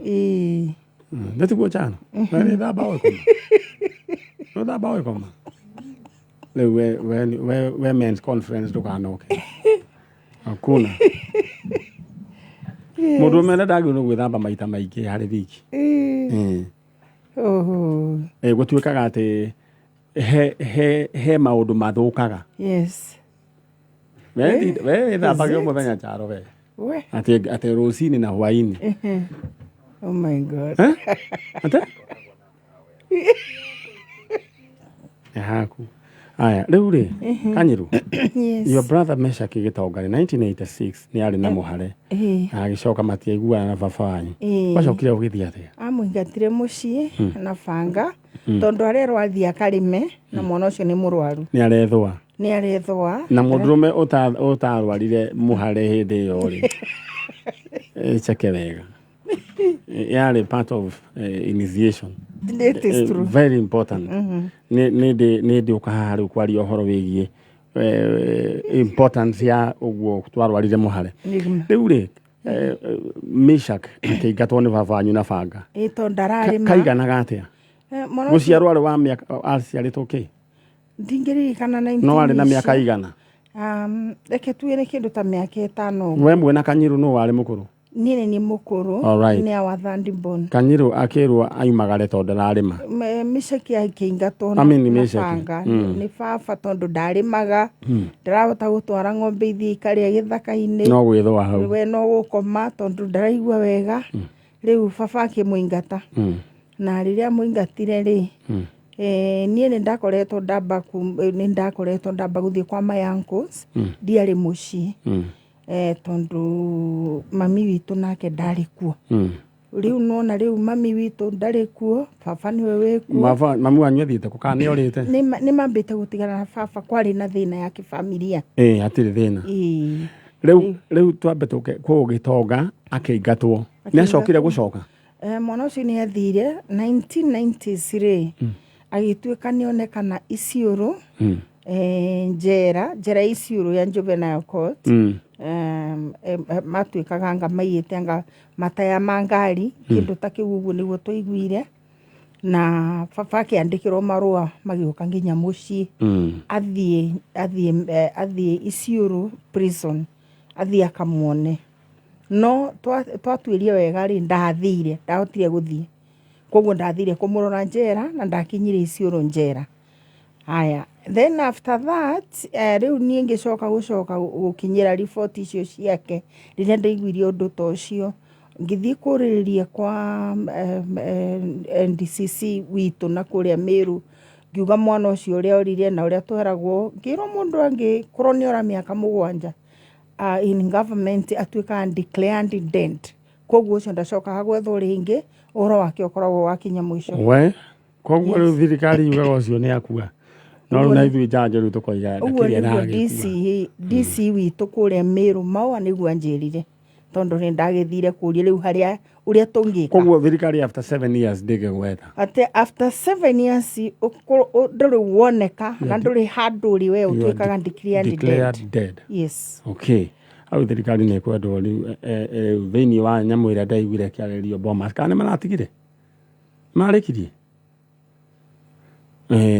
Ndĩtiguo chano? We wĩthamba ũgĩkoma? Wĩthamba ũgĩkoma? Rĩu we men's conference ndũkanoke. Hakuna. Mũndũ ũme ndagĩrĩirwo nĩ gwĩthamba maita maingĩ harĩ wiki. Oho. Gũtuĩkaga atĩ he maũndũ mathũkaga. We wĩthambage o mũthenya charo we. We. Atĩ rũcinĩ na hwainĩ. Oh my God. Eh? Ate? Nĩ haku. Aya, rĩu rĩ, Kanyiru. Yes. Your brother Meshak Gĩtonga rĩ, 1986 nĩ arĩ na mũhare. Na agĩcoka matiaiguana na baba wanyu. Gwacokire gũgĩthiĩ atĩa? Amũingatire mũciĩ na banga tondũ arerwo athiĩ akarĩme na mwana ũcio nĩ mũrwaru. Nĩ arethũa. Nĩ arethũa. Na mũndũrũme ũtarwarire mũhare hĩndĩ ĩyo rĩ, cheke wega. Yarĩ part of initiation. It is true. Very important. Nĩ ndĩũka haha rĩu kwaria ũhoro wĩgiĩ importance ya ũguo twarwarire mũhare. Rĩu rĩ, Meshak akĩingatwo nĩ baba wanyu na banga. Ĩ tondũ ndararĩma. Kaiganaga atĩa? Mwana ũcio Gũciarwo arĩ wa mĩaka, aciarĩtwo kĩ? Ndingĩririkana 19 No arĩ na mĩaka icio. igana? Reke tuge nĩ kĩndũ ta mĩaka 5 ũguo. We mwena Kanyiru nũ warĩ mũkũrũ? Niĩ nĩ niĩ mũkũrũ. All right. Nĩ our third born. Kanyiru akĩrwo aimagare tondũ ndararĩma. Meshak akĩingatwo I mean, na Meshak. banga nĩ baba tondũ ndarĩmaga, ndarahota gũtwara ng'ombe ithiĩ ikarĩa gĩthaka-inĩ. No gwĩthũa hau. We no gũkoma tondũ ndaraigua wega. Rĩu baba akĩmũingata. Na rĩrĩa amũingatire rĩ, niĩ nĩ ndakoretwo ndamba nĩ ndakoretwo ndamba gũthiĩ kwa my uncles, ndiarĩ mũciĩ. Tondũ mami witũ nake ndarĩ kuo. Rĩu nona rĩu mami witũ ndarĩ kuo, baba nĩwe wĩ kuo. Baba, mami wanyu athiĩte kũ kana nĩ orĩte? Nĩ mambĩte gũtigana na baba, kwarĩ na thĩna ya kĩbamiria. Ĩ hatirĩ thĩna. Ĩĩ. Rĩu twambe tũke kũu Gĩtonga akĩingatwo. Nĩ acokire gũcoka? Mwana ũcio nĩ athire 1990s rĩ, agĩtuĩka nĩ onekana Isiolo, njera Isiolo ya juvenile court. Matuĩkaga anga maiyĩte anga mataya ma ngari, kĩndũ ta kĩu ũguo nĩguo twaiguire. Na baba akĩandĩkĩrwo marũa magĩũka nginya mũciĩ. Athiĩ Isiolo prison, athiĩ akamuone. No twatuĩria wega rĩ, ndathire, ndahotire gũthiĩ. Koguo ndathire kũmũrora njera na ndakinyire Isiolo njera. Haya, then after that, rĩu niĩ ngĩcoka gũcoka gũkinyĩra riboti icio ciake rĩrĩa ndaiguire ũndũ ta ũcio, ngĩthiĩ kũrĩrĩria kwa NDCC witũ na kũrĩa Meru, ngiuga mwana ũcio ũrĩa orire na ũrĩa tweragwo, ngĩrwo mũndũ angĩkorwo nĩ ora mĩaka 7 in government atuĩkaga declared dead. Koguo ũcio ndacokaga gwethwo rĩngĩ, ũhoro wake ũkoragwo wakinya mũico. We, koguo rĩu thirikari yugaga ũcio nĩ akua. No rĩu na ithuĩ njanjo rĩu tũkoiga Ũguo ndakĩrĩ nĩguo aragĩkua. DC witũ kũrĩa Meru Maũa nĩguo anjĩrire, tondũ nĩ ndagĩthire kũria rĩu harĩa ũrĩa tũngĩka. Koguo thirikari after 7 years ndĩngĩgwetha. Atĩ after 7 years ndũrĩ woneka na ndũrĩ handũ ũrĩ we ũtuĩkaga declared dead. Declared dead. Yes. Okay. Hau thirikari nĩ ĩkwendwo rĩu thĩinĩ wa nyamũ ĩrĩa ndaiguire ĩkĩarĩrĩrio Bomas kana nĩ maratigire? Marĩkirie?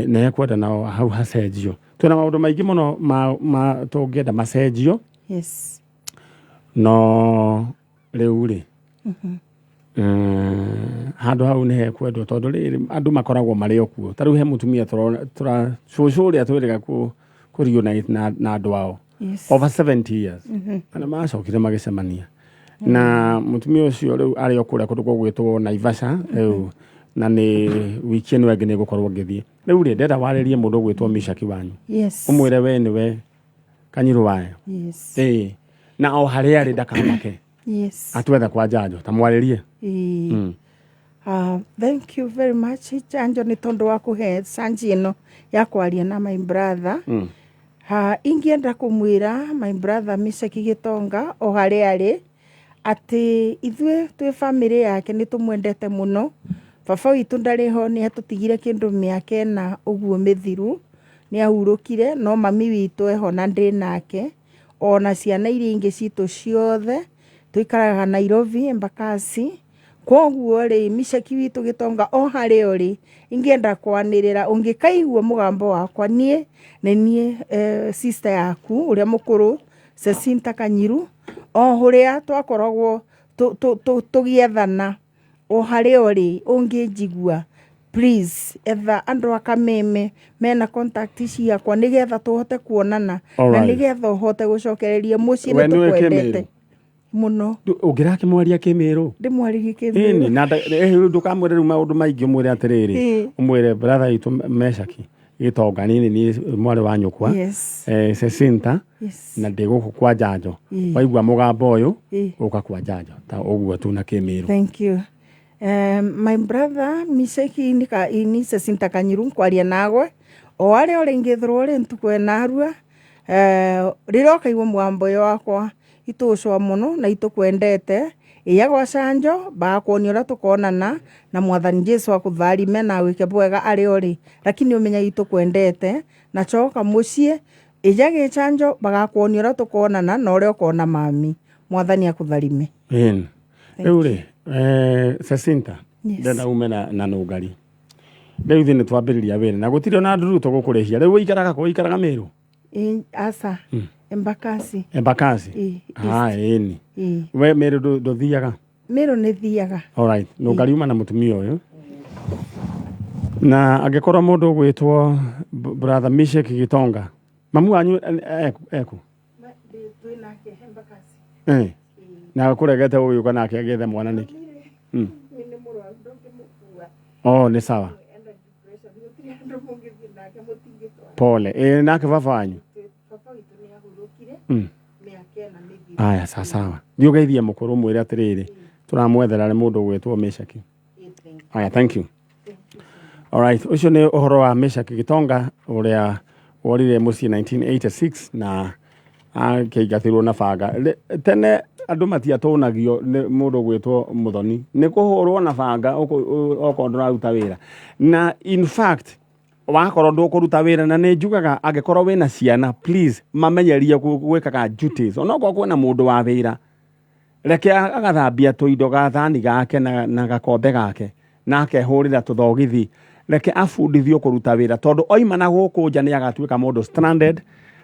Na ekwenda nao hau hacenjio. Twĩna maũndũ maingĩ mũno ma tũngĩenda macenjio. Yes. No rĩu rĩ, handũ hau nĩ hekwendwo tondũ rĩrĩ andũ makoragwo marĩ o kuo. Ta rĩu he mũtumia tũra cũcũ ũrĩa twĩrĩga kũ reunite na andũ ao. Yes. Over 70 years. Na nĩ macokire magĩcemania. Na mũtumia ũcio rĩu arĩ o kũrĩa kũndũ gũgwĩtwo Naivasha rĩu, na nĩ wiki ĩno ĩngĩ nĩ ngũkorwo ngĩthiĩ. Rĩu rĩ, ndĩrenda warĩrie mũndũ ũgwĩtwo Mishaki wanyu. Yes. Ũmwĩre we nĩwe Kanyirũ wayo. Yes. Ĩĩ. Na o harĩa arĩ ndakamake. Yes. Atwethe kwa njanjo, ta mwarĩrie. Ĩĩ. Thank you very much Chanjo nĩ tondũ wa kũhe chanji ĩno ya kwaria na my brother. Ingĩenda kũmwĩra my brother Mishaki Gĩtonga o harĩa arĩ atĩ ithuĩ twĩ bamĩrĩ yake nĩ tũmwendete mũno. Baba witũ ndarĩ ho, nĩ atũtigire kĩndũ mĩaka 4 ũguo mĩthiru, nĩ ahurũkire, no mami witũ eho na ndĩ nake, ona ciana iria ingĩ citũ ciothe tũikaraga Nairobi, Embakasi. Koguo rĩ, Mishaki witũ Gĩtonga o harĩa ũrĩ, ingĩenda kwanĩrĩra ũngĩkaigua mũgambo wakwa, niĩ nĩ niĩ sister yaku ũrĩa mũkũrũ Cecinta Kanyiru, o ũrĩa twakoragwo tũgĩethana, o harĩa ũrĩ ũngĩnjigua, please etha andũ a Kameme mena contact ciakwa nĩgetha tũhote kuonana na nĩgetha ũhote gũcokereria mũciĩ. We nĩ nĩũĩ tũkwendete Kĩmĩrũ? Mũno. Ũngĩrakĩmwaria Kĩmĩrũ? Ndĩmwarĩrie Ĩni Kĩmĩrũ. Na rĩu ndũkamwĩre rĩu maũndũ maingĩ, ũmwĩre atĩrĩrĩ, ũmwĩre brother itũ Meshaki Gĩtonga, niĩ nĩ niĩ mwarĩ wa nyũkwa Cecinta, na ndĩ gũkũ kwa Njanjo. Waigua mũgambo ũyũ, ũka kwa Njanjo, ta ũguo tu na Kĩmĩrũ. Thank you. My brother Misheki ni Cecinta Kanyiru nkwaria nawe o arĩa ũrĩ ngĩthirwo rĩ ntukũ enarua rĩrĩa ũkaigua mũgambo ũyũ wakwa, itũcwa mũno na itũkwendete. Iya gwa canjo bagakuonia ũrĩa tũkonana na Mwathani Jesu akũtharime na agwĩke bwega arĩa ũrĩ, lakini ũmenye itũkwendete na coka mũciĩ ija gĩchanjo bagakuonia ũrĩa tũkonana na ũrĩa ũkona mami. Mwathani akũtharime. Ĩni rĩu rĩ, Cecinta, Yes. ndenda ume na nũngari. Rĩu ithuĩ nĩ twambĩrĩria wĩra na gũtirĩ ona ndurũ tũgũkũrĩhia. Rĩu ũikaraga kũ? Ũikaraga Mĩrũ? Aca, Embakasi. Embakasi? Ĩ, Ah, ĩni. Ĩ. We Mĩrũ ndũthiaga? Mĩrũ nĩ thiaga. Alright, nũngari uma na mũtumia ũyũ, na angĩkorwo mũndũ ũgwĩtwo brother Mishek Gitonga, mamu wanyu eku na kũregete ũgĩũka nake agĩethe mwana nĩkĩ? Oh, nĩ sawa, pole. Nake baba wanyu? Aya, sawa, thiĩ ũgeithie mũkũrũ, mwĩre atĩrĩrĩ, tũramwethera nĩ mũndũ ũgwĩtwo Meshaki. Aya, thank you. Alright, ũcio nĩ ũhoro wa Meshaki Gitonga ũrĩa worire mũciĩ 1986 na akĩingatĩrwo na banga. Tene andũ matiatũnagio nĩ mũndũ ũgwĩtwo mũthoni, nĩ kũhũrwo na banga okorwo ndũraruta wĩra. Na in fact wakorwo ndũkũruta wĩra, na nĩ njugaga angĩkorwo wĩna ciana, please mamenyerie gwĩkaga duties, onokorwo kwĩna mũndũ wa wĩra, reke agathambia tũindo, gathani gake na gakombe gake na akehũrĩra tũthogithi. Reke abundithio kũruta wĩra, tondũ oima na gũkũ nja nĩ agatuĩka mũndũ stranded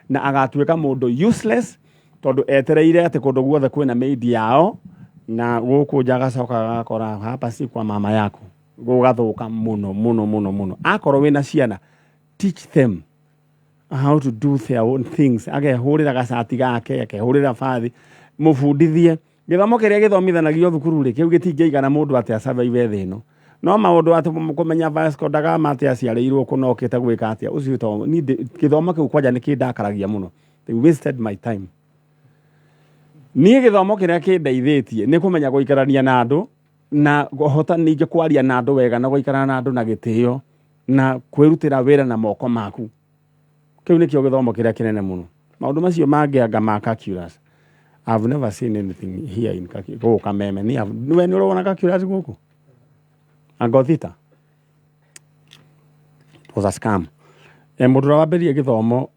na agatuĩka mũndũ useless, tondũ etereire atĩ kũndũ guothe kwĩna maid yao, na gũkũ nja agacoka agakora hapa si kwa mama yako, gũgathũka mũno mũno mũno mũno. Akorwo wĩna ciana, teach them how to do their own things, akehũrĩra gacati gake, akehũrĩra bathi. Mũbundithie gĩthomo kĩrĩa gĩthomithanagio thukuru rĩ, kĩu gĩtingĩigana mũndũ atĩ asurvive thĩ ĩno. No maũndũ atĩ kũmenya Vasco da Gama atĩ aciarĩirwo kũ na okĩte gwĩka atĩa, ũcio to niĩ gĩthomo kĩu kwanja nĩ kĩndakaragia mũno. They wasted my time. Niĩ gĩthomo kĩrĩa kĩndeithĩtie nĩ kũmenya gũikarania na andũ na kũhota ningĩ kwaria na andũ wega na gũikara na andũ na gĩtĩo na kwĩrutĩra wĩra na moko maku. Kĩu nĩkĩo gĩthomo kĩrĩa kĩnene mũno. Maũndũ macio mangĩ anga ma calculus, I've never seen anything here in gũkũ Kameme. We nĩ ũrona calculus gũkũ Angothita? It was a scam. Mũndũ ũrĩa wambĩrĩirie gĩthomo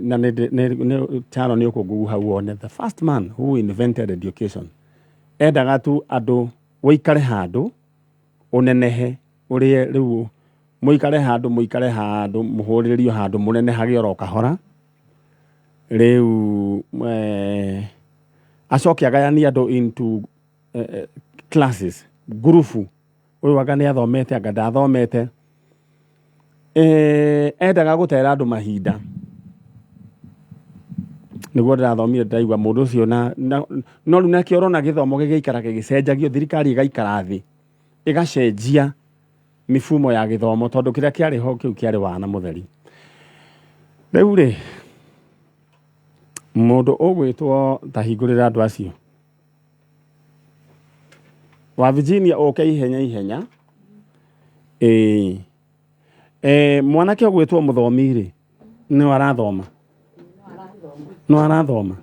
na nĩ Charo nĩ ũkũngugu hau wone, the first man who invented education endaga tu andũ ũikare handũ ũnenehe, ũrĩe rĩu mũikare handũ, mũikare handũ, mũhũrĩrĩrio handũ, mũnenehage oro kahora. Rĩu acoke agayanie andũ into classes, ngurubu, ũyũ anga nĩ athomete, anga ndathomete. Endaga gũtera andũ mahinda. Nĩguo ndĩrathomire, ndĩraigua mũndũ ũcio na no rĩu nakĩo ũrona gĩthomo gĩgĩikara gĩgĩcenjagio, thirikari ĩgaikara thĩ ĩgacenjia mifumo ya gĩthomo, tondũ kĩrĩa kĩarĩ ho kĩu kĩarĩ wana mũtheri. Rĩu rĩ, mũndũ ũgwĩtwo, ta hingũrĩra andũ acio. Wa Virginia ũke ihenya ihenya. Ĩĩ. Eh, mwanake ũgwĩtwo mũthomi rĩ, no arathoma? No arathoma?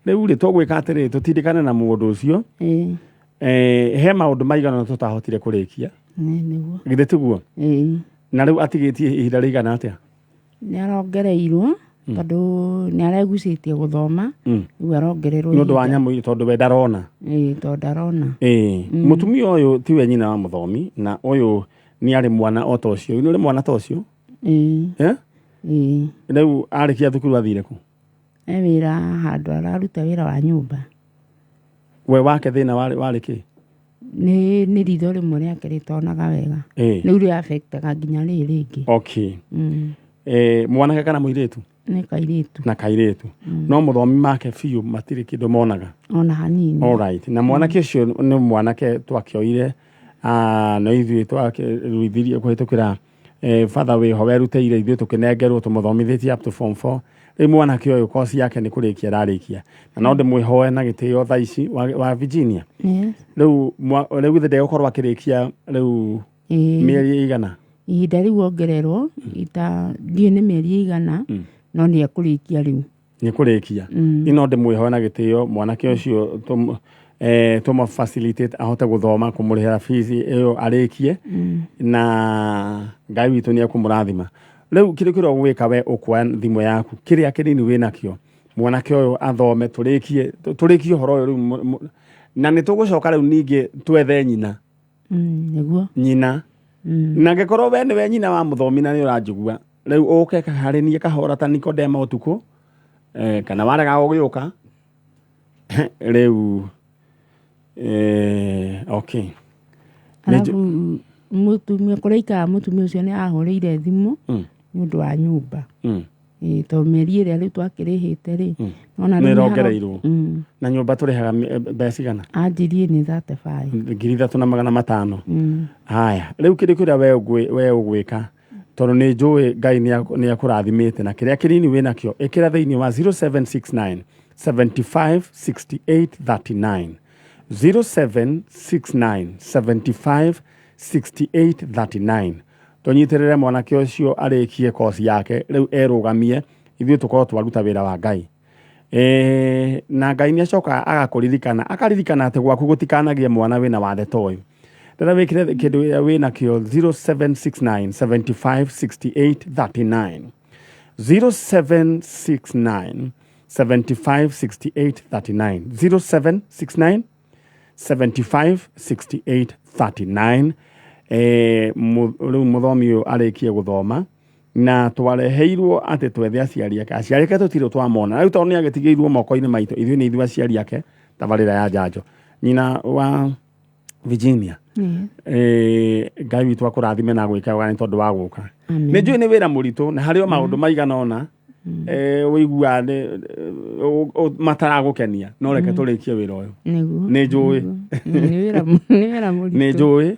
Rĩu rĩ, tũgwĩka atĩrĩ, tũtindĩkane na mũndũ ũcio. Ĩĩ. Eh, he maũndũ maigana ũna tũtahotire kũrĩkia. Nĩ nĩguo. Githĩ tiguo? Ĩĩ. Na rĩu atigĩtie ihinda rĩigana atĩa? Nĩ arongereirwo tondũ nĩ aregucĩtie gũthoma. Rĩu arongererwo Nĩ ũndũ wa ihinda. nyamũ iria tondũ we ndarona. Ĩĩ, tondũ ndarona. Ĩĩ. Mũtumia ũyũ tiwe nyina wa mũthomi na ũyũ nĩ arĩ mwana o ta ũcio. Nĩ ũrĩ mwana ta ũcio? Ĩĩ. Eh? Ĩĩ. Rĩu arĩkia thukuru athire kũ? E wĩra handũ araruta wĩra wa nyũmba. We wake thĩna warĩ warĩ kĩ? Nĩ nĩ ritho rĩmwe rĩake rĩtonaga wega. Ĩĩ. Rĩu rĩ affectaga nginya rĩrĩ rĩngĩ. Okay. Eh, mwanake kana mũirĩtu? Nĩ kairĩtu. Na kairĩtu. No mũthomi make biũ matirĩ kĩndũ monaga. Ona hanini. Alright. Na mwanake ũcio nĩ mwanake twakĩoire ah, no ithuĩ twakĩruithirie kũhĩtũkĩra eh, batha wĩho werutĩire ithuĩ tũkĩnengerwo tũmũthomithĩtie up to form 4. Rĩu mwanake ũyũ kosi yake nĩ kũrĩkia ararĩkia na no ndĩmwĩhoe na gĩtĩo thaa ici wa, wa Virginia. Yes. Rĩu rĩu githĩ ndegũkorwo akĩrĩkia rĩu Ĩĩ. mĩeri ĩigana? Ihinda rĩu ongererwo ita ndiũĩ nĩ mĩeri ĩigana no nĩ ekũrĩkia rĩu. Nĩ kũrĩkia. Niĩ no ndĩmwĩhoe na gĩtĩo mwanake ũcio tũmũ facilitate ahote gũthoma kũmũrĩhĩra fees ĩyo arĩkie na Ngai witũ nĩ ekũmũrathima. Rĩu kĩrĩa kĩrĩa ũgwĩka we ũkuoya thimũ yaku kĩrĩa kĩnini wĩnakĩo mwanake ũyũ athome tũrĩkie tũrĩkie ũhoro ũyũ rĩu na nĩ tũgũcoka rĩu ningĩ twethe nyina. Nĩguo. Nyina. Na angĩkorwo we nĩwe nyina wa mũthomi na nĩ ũranjigua rĩu ũke harĩ niĩ kahora ta Nikodema ũtukũ eh, kana warega gũgĩũka rĩu eh, okay. Arabu mũtumia kũrĩa aikaraga mũtumia ũcio nĩ ahũrĩire thimũ nĩ ũndũ wa nyũmba. Ĩĩ, tondũ mĩeri ĩrĩa rĩu twakĩrĩhĩte rĩ nona Nĩ ĩrongereirwo. Na nyũmba tũrĩhaga mbeca cigana? Anjirie nĩ 35. 3500. Haya, rĩu kĩndũ kĩrĩa we ũgwĩka tondũ nĩ njũĩ Ngai nĩ akũrathimĩte na kĩrĩa kĩnini wĩnakĩo ĩkĩra thĩinĩ wa 0769 75 68 39 0769 75 68 39 tũnyitĩrĩre mwanake ũcio arĩkie kosi yake rĩu erũgamie ithuĩ tũkorwo twaruta wĩra wa Ngai. E, na Ngai nĩ acokaga agakũririkana akaririkana atĩ gwaku gũtikanagie mwana wĩna wathe ta ũyũ. Rĩrĩa wĩkĩre kĩndũ wĩnakĩo 0769 75 68 39 0769 75 68 39 0769 75 68 39 eh, rĩu mũthomi ũyũ arĩkie gũthoma na twareheirwo atĩ twethe aciari ake aciari ake tũtirĩ twamona rĩu tondũ nĩ agĩtigĩirwo moko-inĩ maitũ ithuĩ nĩ ithuĩ aciari ake tabarĩra ya njanjo nyina wa Virginia. Eh, Ngai witũ akũrathime na gwĩka wega nĩ tondũ wa gũka. Nĩ njũĩ nĩ wĩra mũritũ na harĩ o maũndũ maigana ũna ũiguaga mataragũkenia no reke tũrĩkie wĩra ũyũ. Nĩ njũĩ. Nĩ wĩra mũritũ. Nĩ njũĩ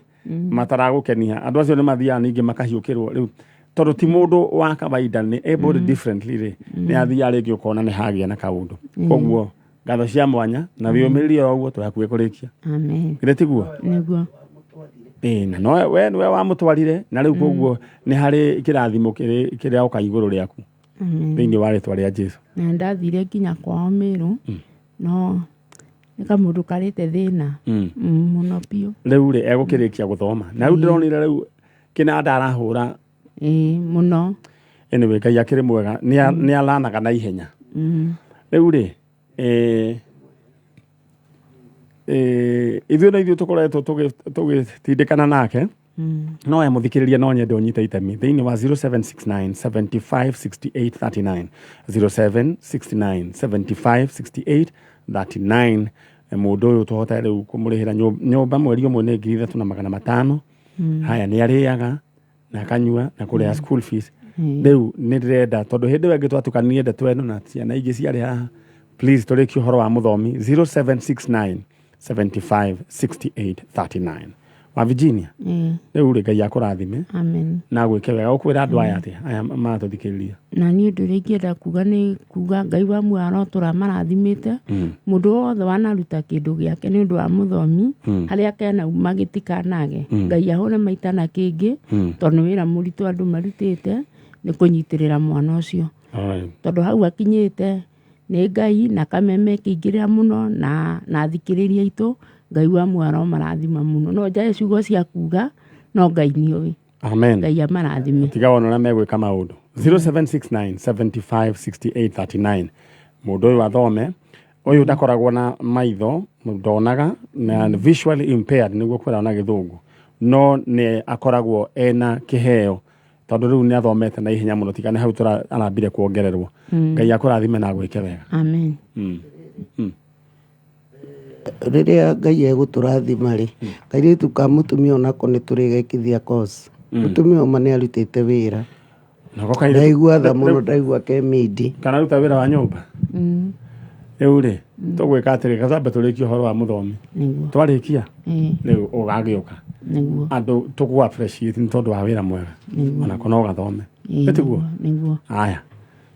mataragũkenia andũ acio nĩ mathiaga ningĩ makahiũkĩrwo rĩu tondũ ti mũndũ wa kawaida nĩ able differently rĩ nĩ athiaga rĩngĩ ũkona nĩ hagĩa na kaũndũ koguo ngatho cia mwanya na wĩyũmĩrĩrie o ũguo twĩ hakuhĩ kũrĩkia. Amen. Githĩ tiguo? Nĩguo. Ĩĩ na no we nĩwe wamũtwarire na rĩu koguo nĩ harĩ kĩrathimo kĩroka igũrũ rĩaku thĩinĩ wa rĩtwa rĩa Jesu. Na ndathire nginya kwao Meru no nĩ kamũndũ karĩte thĩna mũno biũ. Rĩu rĩ egũkĩrĩkia gũthoma na rĩu ndĩronire rĩu kĩnanda arahũra. Ĩĩ mũno. Anyway Ngai akĩrĩ mwega nĩ alanaga na ihenya. Rĩu rĩ ithuĩ na ithuĩ tũkoretwo tũgĩtindĩkana nake no we mũthikĩrĩria no nyende ũnyite itemi thĩinĩ wa 0769 75 68 39 0769 75 68 39 mũndũ ũyũ tũhote rĩu kũmũrĩhĩra nyũmba mweri ũmwe nĩ 3500. Haya nĩ arĩaga na akanyua na kũrĩha school fees. Rĩu nĩ ndĩrenda tondũ hĩndĩ ĩyo ĩngĩ twatukanire ndeto ĩno na ciana ingĩ ciarĩ haha please tũrĩkie ũhoro wa mũthomi 0769 75 68 39. Wa Virginia. Ĩĩ. Rĩu rĩ, Ngai akũrathime. Amen. Na gwĩke wega. Ũkwĩra andũ aya atĩa aya maratũthikĩrĩria? Na niĩ ũndũ ũrĩa ingĩenda kuga nĩ kuga Ngai wa muoyo arotũra amarathimĩte. Mũndũ wothe wanaruta kĩndũ gĩake nĩ ũndũ wa mũthomi, harĩa kenauma gĩtikanage. Ngai ahũre maita na kĩngĩ, tondũ nĩ wĩra mũritũ andũ marutĩte nĩ kũnyitĩrĩra mwana ũcio. Alright. Tondũ hau akinyĩte nĩ Ngai na kameme ĩkĩingĩrĩra mũno na athikĩrĩria aitũ, Ngai wa muoyo aromarathima mũno. No njage ciugo cia kuga, no Ngai nĩoĩ. Amen. Ngai amarathime. Tiga wona ũrĩa megwĩka maũndũ. 0769 75 68 39. Mũndũ ũyũ athome, ũyũ ndakoragwo na maitho, ndonaga, na visually impaired nĩguo kwĩrwo na gĩthũngũ, no nĩ akoragwo ena kĩheo tondũ rĩu nĩ athomete na ihenya mũno, tiga nĩ hau arambire kuongererwo. Ngai akũrathime na agwĩke wega. Amen. Rĩrĩa Ngai egũtũrathima rĩ, kairĩtu ka mũtumia onako nĩ tũrĩgekithia course. Mũtumia ũma nĩ arutĩte wĩra. Nako kairĩtu- Ndaigua tha mũno, ndaigua ke mindi. Kana ruta wĩra wa nyũmba. Rĩu rĩ, tũgwĩka atĩrĩ, twambe tũrĩkie ũhoro wa mũthomi. Nĩguo. Twarĩkia Ĩĩ. rĩu ũgagĩũka. Nĩguo. Andũ tũkũ appreciate nĩ tondũ wa wĩra mwega. Nĩguo. Onako no gathome. Ĩĩ, Ĩtiguo? nĩguo. Aya.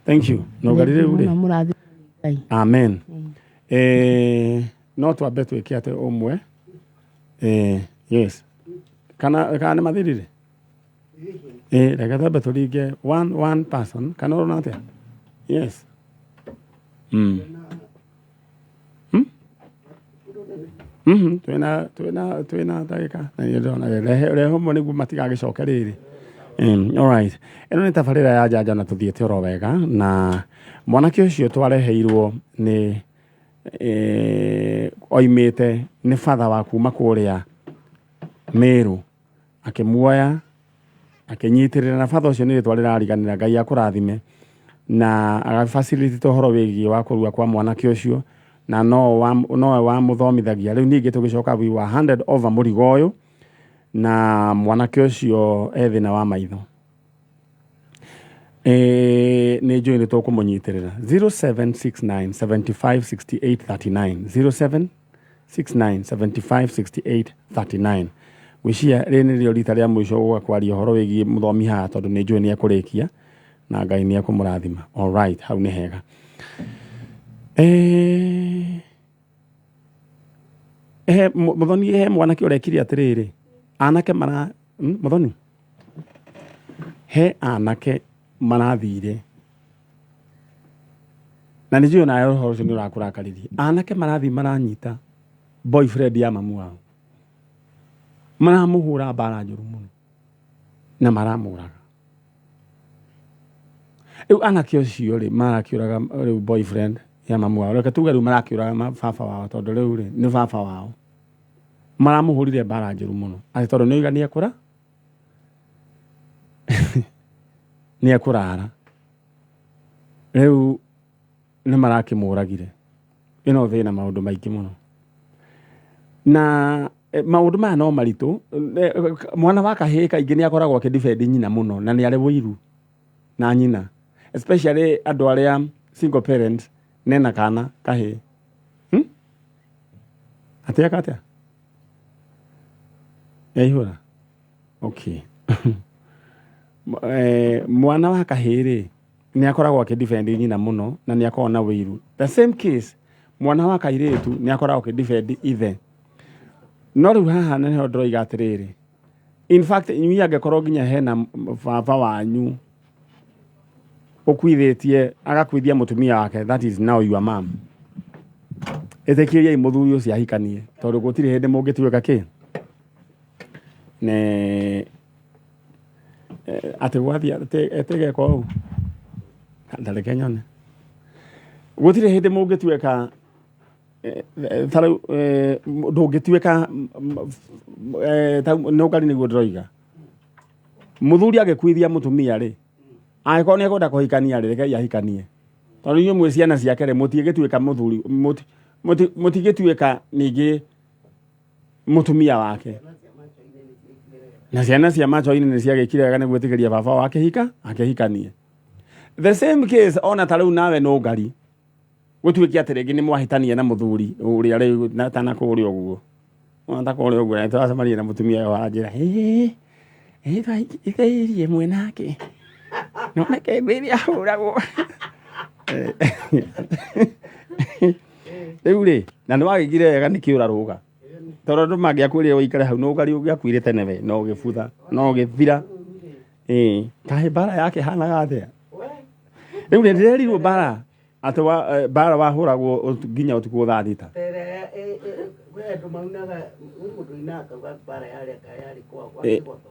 Thank you. Nũngari rĩu rĩ. Mũno mũrathime Ngai. Amen. No twambe twĩke atĩ ũmwe. Yes. Kana nĩ mathirire? Reke twambe tũringe one person. Kana ũrona atĩa? Yes. Twĩna ndagĩka. Na niĩ ndĩrona rehe ũmwe nĩguo matigagĩcoke rĩrĩ. Alright. Ĩno nĩ tabarĩra ya Njanjo na tũthiĩte oro wega, na mwanake ũcio twareheirwo nĩ oimĩte nĩ batha wa kuma kũrĩa Meru, akĩmuoya akĩnyitĩrĩra, na batha ũcio nĩ rĩtwa rĩrariganĩra, Ngai akũrathime, na agafacilitate ũhoro wĩgiĩ wa kũrua kwa mwanake ũcio, na nowe wamũthomithagia. Rĩu ningĩ tũgĩcoka we were handed over mũrigo ũyũ, na mwanake ũcio e thĩna wa maitho. Nĩ njũĩ nĩ tũkũmũnyitĩrĩra. 0769 75 68 39, 0769 75 68 39. Gwĩciria rĩrĩ nĩrĩo rita rĩa mũico gũka kwaria ũhoro wĩgiĩ mũthomi haha, tondũ nĩ njũĩ nĩ ekũrĩkia na Ngai nĩ ekũmũrathima. All right, hau nĩ hega. Mũthoni, he mwanake ũrekire atĩrĩrĩ, anake mara, mũthoni, he anake marathire, na nĩ njũĩ onawe ũhoro ũcio nĩ ũrakũrakaririe. Anake marathiĩ maranyita boyfriend ya mamu wao, maramũhũra mbara njũru mũno na maramũraga. Rĩu anake ũcio rĩ, marakĩũraga rĩu boyfriend ya mamu wao, reke tuge rĩu marakĩũraga baba wao, tondũ rĩu rĩ nĩ baba wao, maramũhũrire mbara njũru mũno atĩ tondũ nĩ oiga nĩ ekũrara, rĩu nĩ marakĩmũragire. Ĩno thĩ ĩna maũndũ maingĩ mũno, na maũndũ maya no maritũ. Mwana wa kahĩĩ kaingĩ nĩ akoragwo akĩdefend nyina mũno, na nĩ arĩ ũiru na nyina, especially andũ arĩa single parents nena kana kahĩĩ. Atĩa katĩa yaihũra? Okay. Mwana wa kahĩĩ rĩ, nĩ akoragwo akĩdefend nyina mũno na nĩ akoragwo na ũiru. The same case, mwana wa kairĩtu nĩ akoragwo akĩdefend ithe. No rĩu haha nĩho ndĩroiga atĩrĩrĩ, in fact inyuĩ angĩkorwo nginya hena baba wanyu ũkuithĩtie, agakuithia mũtumia wake, that is now your mom, ĩtĩkĩriai mũthuri ũcio ahikanie, tondũ gũtirĩ hĩndĩ mũngĩtuĩka kĩ ne atĩ gwathiĩ ĩtĩgeka ũũ. Ndareke nyone, gũtirĩ hĩndĩ mũngĩtuĩka ta rĩu ndũngĩtuĩka nĩ ũngari. Nĩguo ndĩroiga, mũthuri agĩkuithia mũtumia rĩ, angĩkorwo nĩ ekwenda kũhikania rĩ, rekei ahikanie, tondũ inyuĩ mwĩ ciana ciake rĩ, mũtigĩtuĩka mũthuri, mũtigĩtuĩka ningĩ mũtumia wake. Na ciana cia macho-inĩ nĩ ciagĩkire wega nĩ gwĩtĩkĩria baba wao akĩhika akĩhikanie. The same case, ona ta rĩu nawe no ngari gũtuĩke atĩ rĩngĩ nĩ mwahĩtania na mũthuri ũrĩa rĩu tana kũrĩa ũguo. Ona ta kũrĩa ũguo na tũracemania na mũtumia ũyũ wa njĩra ĩĩ ĩmwe nake no reke ngwĩre ahũragwo. Rĩu rĩ, na nĩ wagĩkire wega nĩ kĩũra rũga, tondũ andũ mangĩakwĩrire ũikare hau no ũgari ũngĩakuire tene we no ũgĩbutha no ũgĩthira. Ĩĩ, kaĩ mbara yake hanaga atĩa? Rĩu nĩ ndĩrerirwo mbara atĩ wa mbara wahũragwo nginya ũtukũ thaa 6. Kwĩ andũ maunaga, kwĩ mũndũ ũinaga akauga mbara yarĩ anga yarĩ kwa Kĩgotho.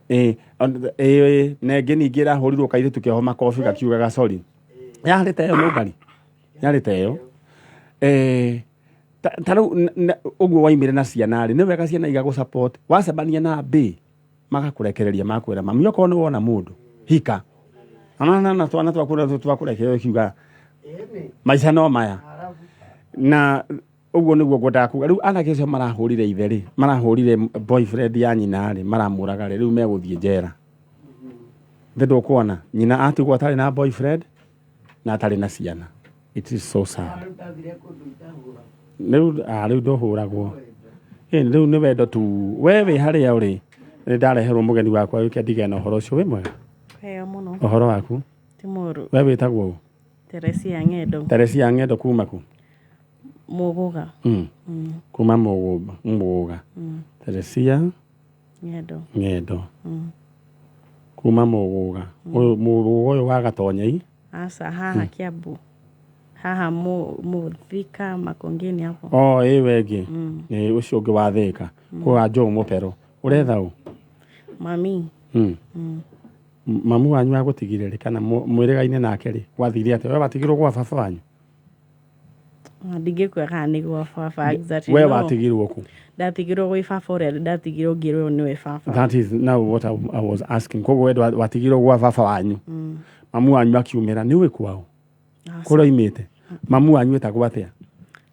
Ĩĩ, na ĩngĩ ningĩ ĩrahũrirwo kairĩtu keho makobi gakiugaga sorry. Yarĩ ta ĩyo nũngari, yarĩ ta ĩyo. Ta rĩu ũguo waimire na ciana rĩ, nĩ wega ciana igagũ support. Wacemania na mbĩ magakũrekereria, makwĩra mami okorwo nĩ wona mũndũ hika. Ona na twana twaku na twakũrekereria ũkiuga maica no maya. Na ũguo nĩguo ngwendaga kuga. Rĩu anake acio marahũrire ithe rĩ, marahũrire boyfriend ya nyina rĩ, maramũraga rĩ, rĩu megũthiĩ njera. Thĩ ndũkuona nyina atigwo atarĩ na boyfriend na atarĩ na ciana. It is so sad. Rĩu rĩu ndũhũragwo. Rĩu nĩ wendo tu. We wĩ harĩa ũrĩ, nĩ ndareherwo mũgeni wakwa wĩke ndigane na ũhoro ũcio. Wĩ mwega? Wega mũno. Ũhoro waku? Ti mũru. We wĩtagwo ũ? Teresia Ng'endo. Teresia Ng'endo kuma kũ? Mũgũga. Kuma Mũgũga. Mũgũga. Teresia Ng'endo. Ng'endo. Kuma Mũgũga. Ũyũ Mũgũga ũyũ wa Gatonyei? Aca, haha Kiambu. Haha Mũthika Makongeni hapo. Oh, ĩ wengĩ. Nĩ ũcio ũngĩ wa Thĩka. Kũ wa Joe Mũpero. Ũretha ũ? Mami. Mamu wanyu agũtigire rĩ kana mwĩrĩgaine nake rĩ, gwathire atĩa? We watigirwo gwa baba wanyu? Ndingĩkuga kana nĩ gwa baba exactly. We watigirwo kũ? Ndatigirwo gwĩ baba ũrĩa ndatigirwo ngĩrwo nĩwe baba. That is now what I was asking. Koguo we watigirwo gwa baba wanyu. Mamu wanyu akiumĩra, nĩ ũĩ kwao? Kũrĩa oimĩte? Mamu wanyu etagwo atĩa?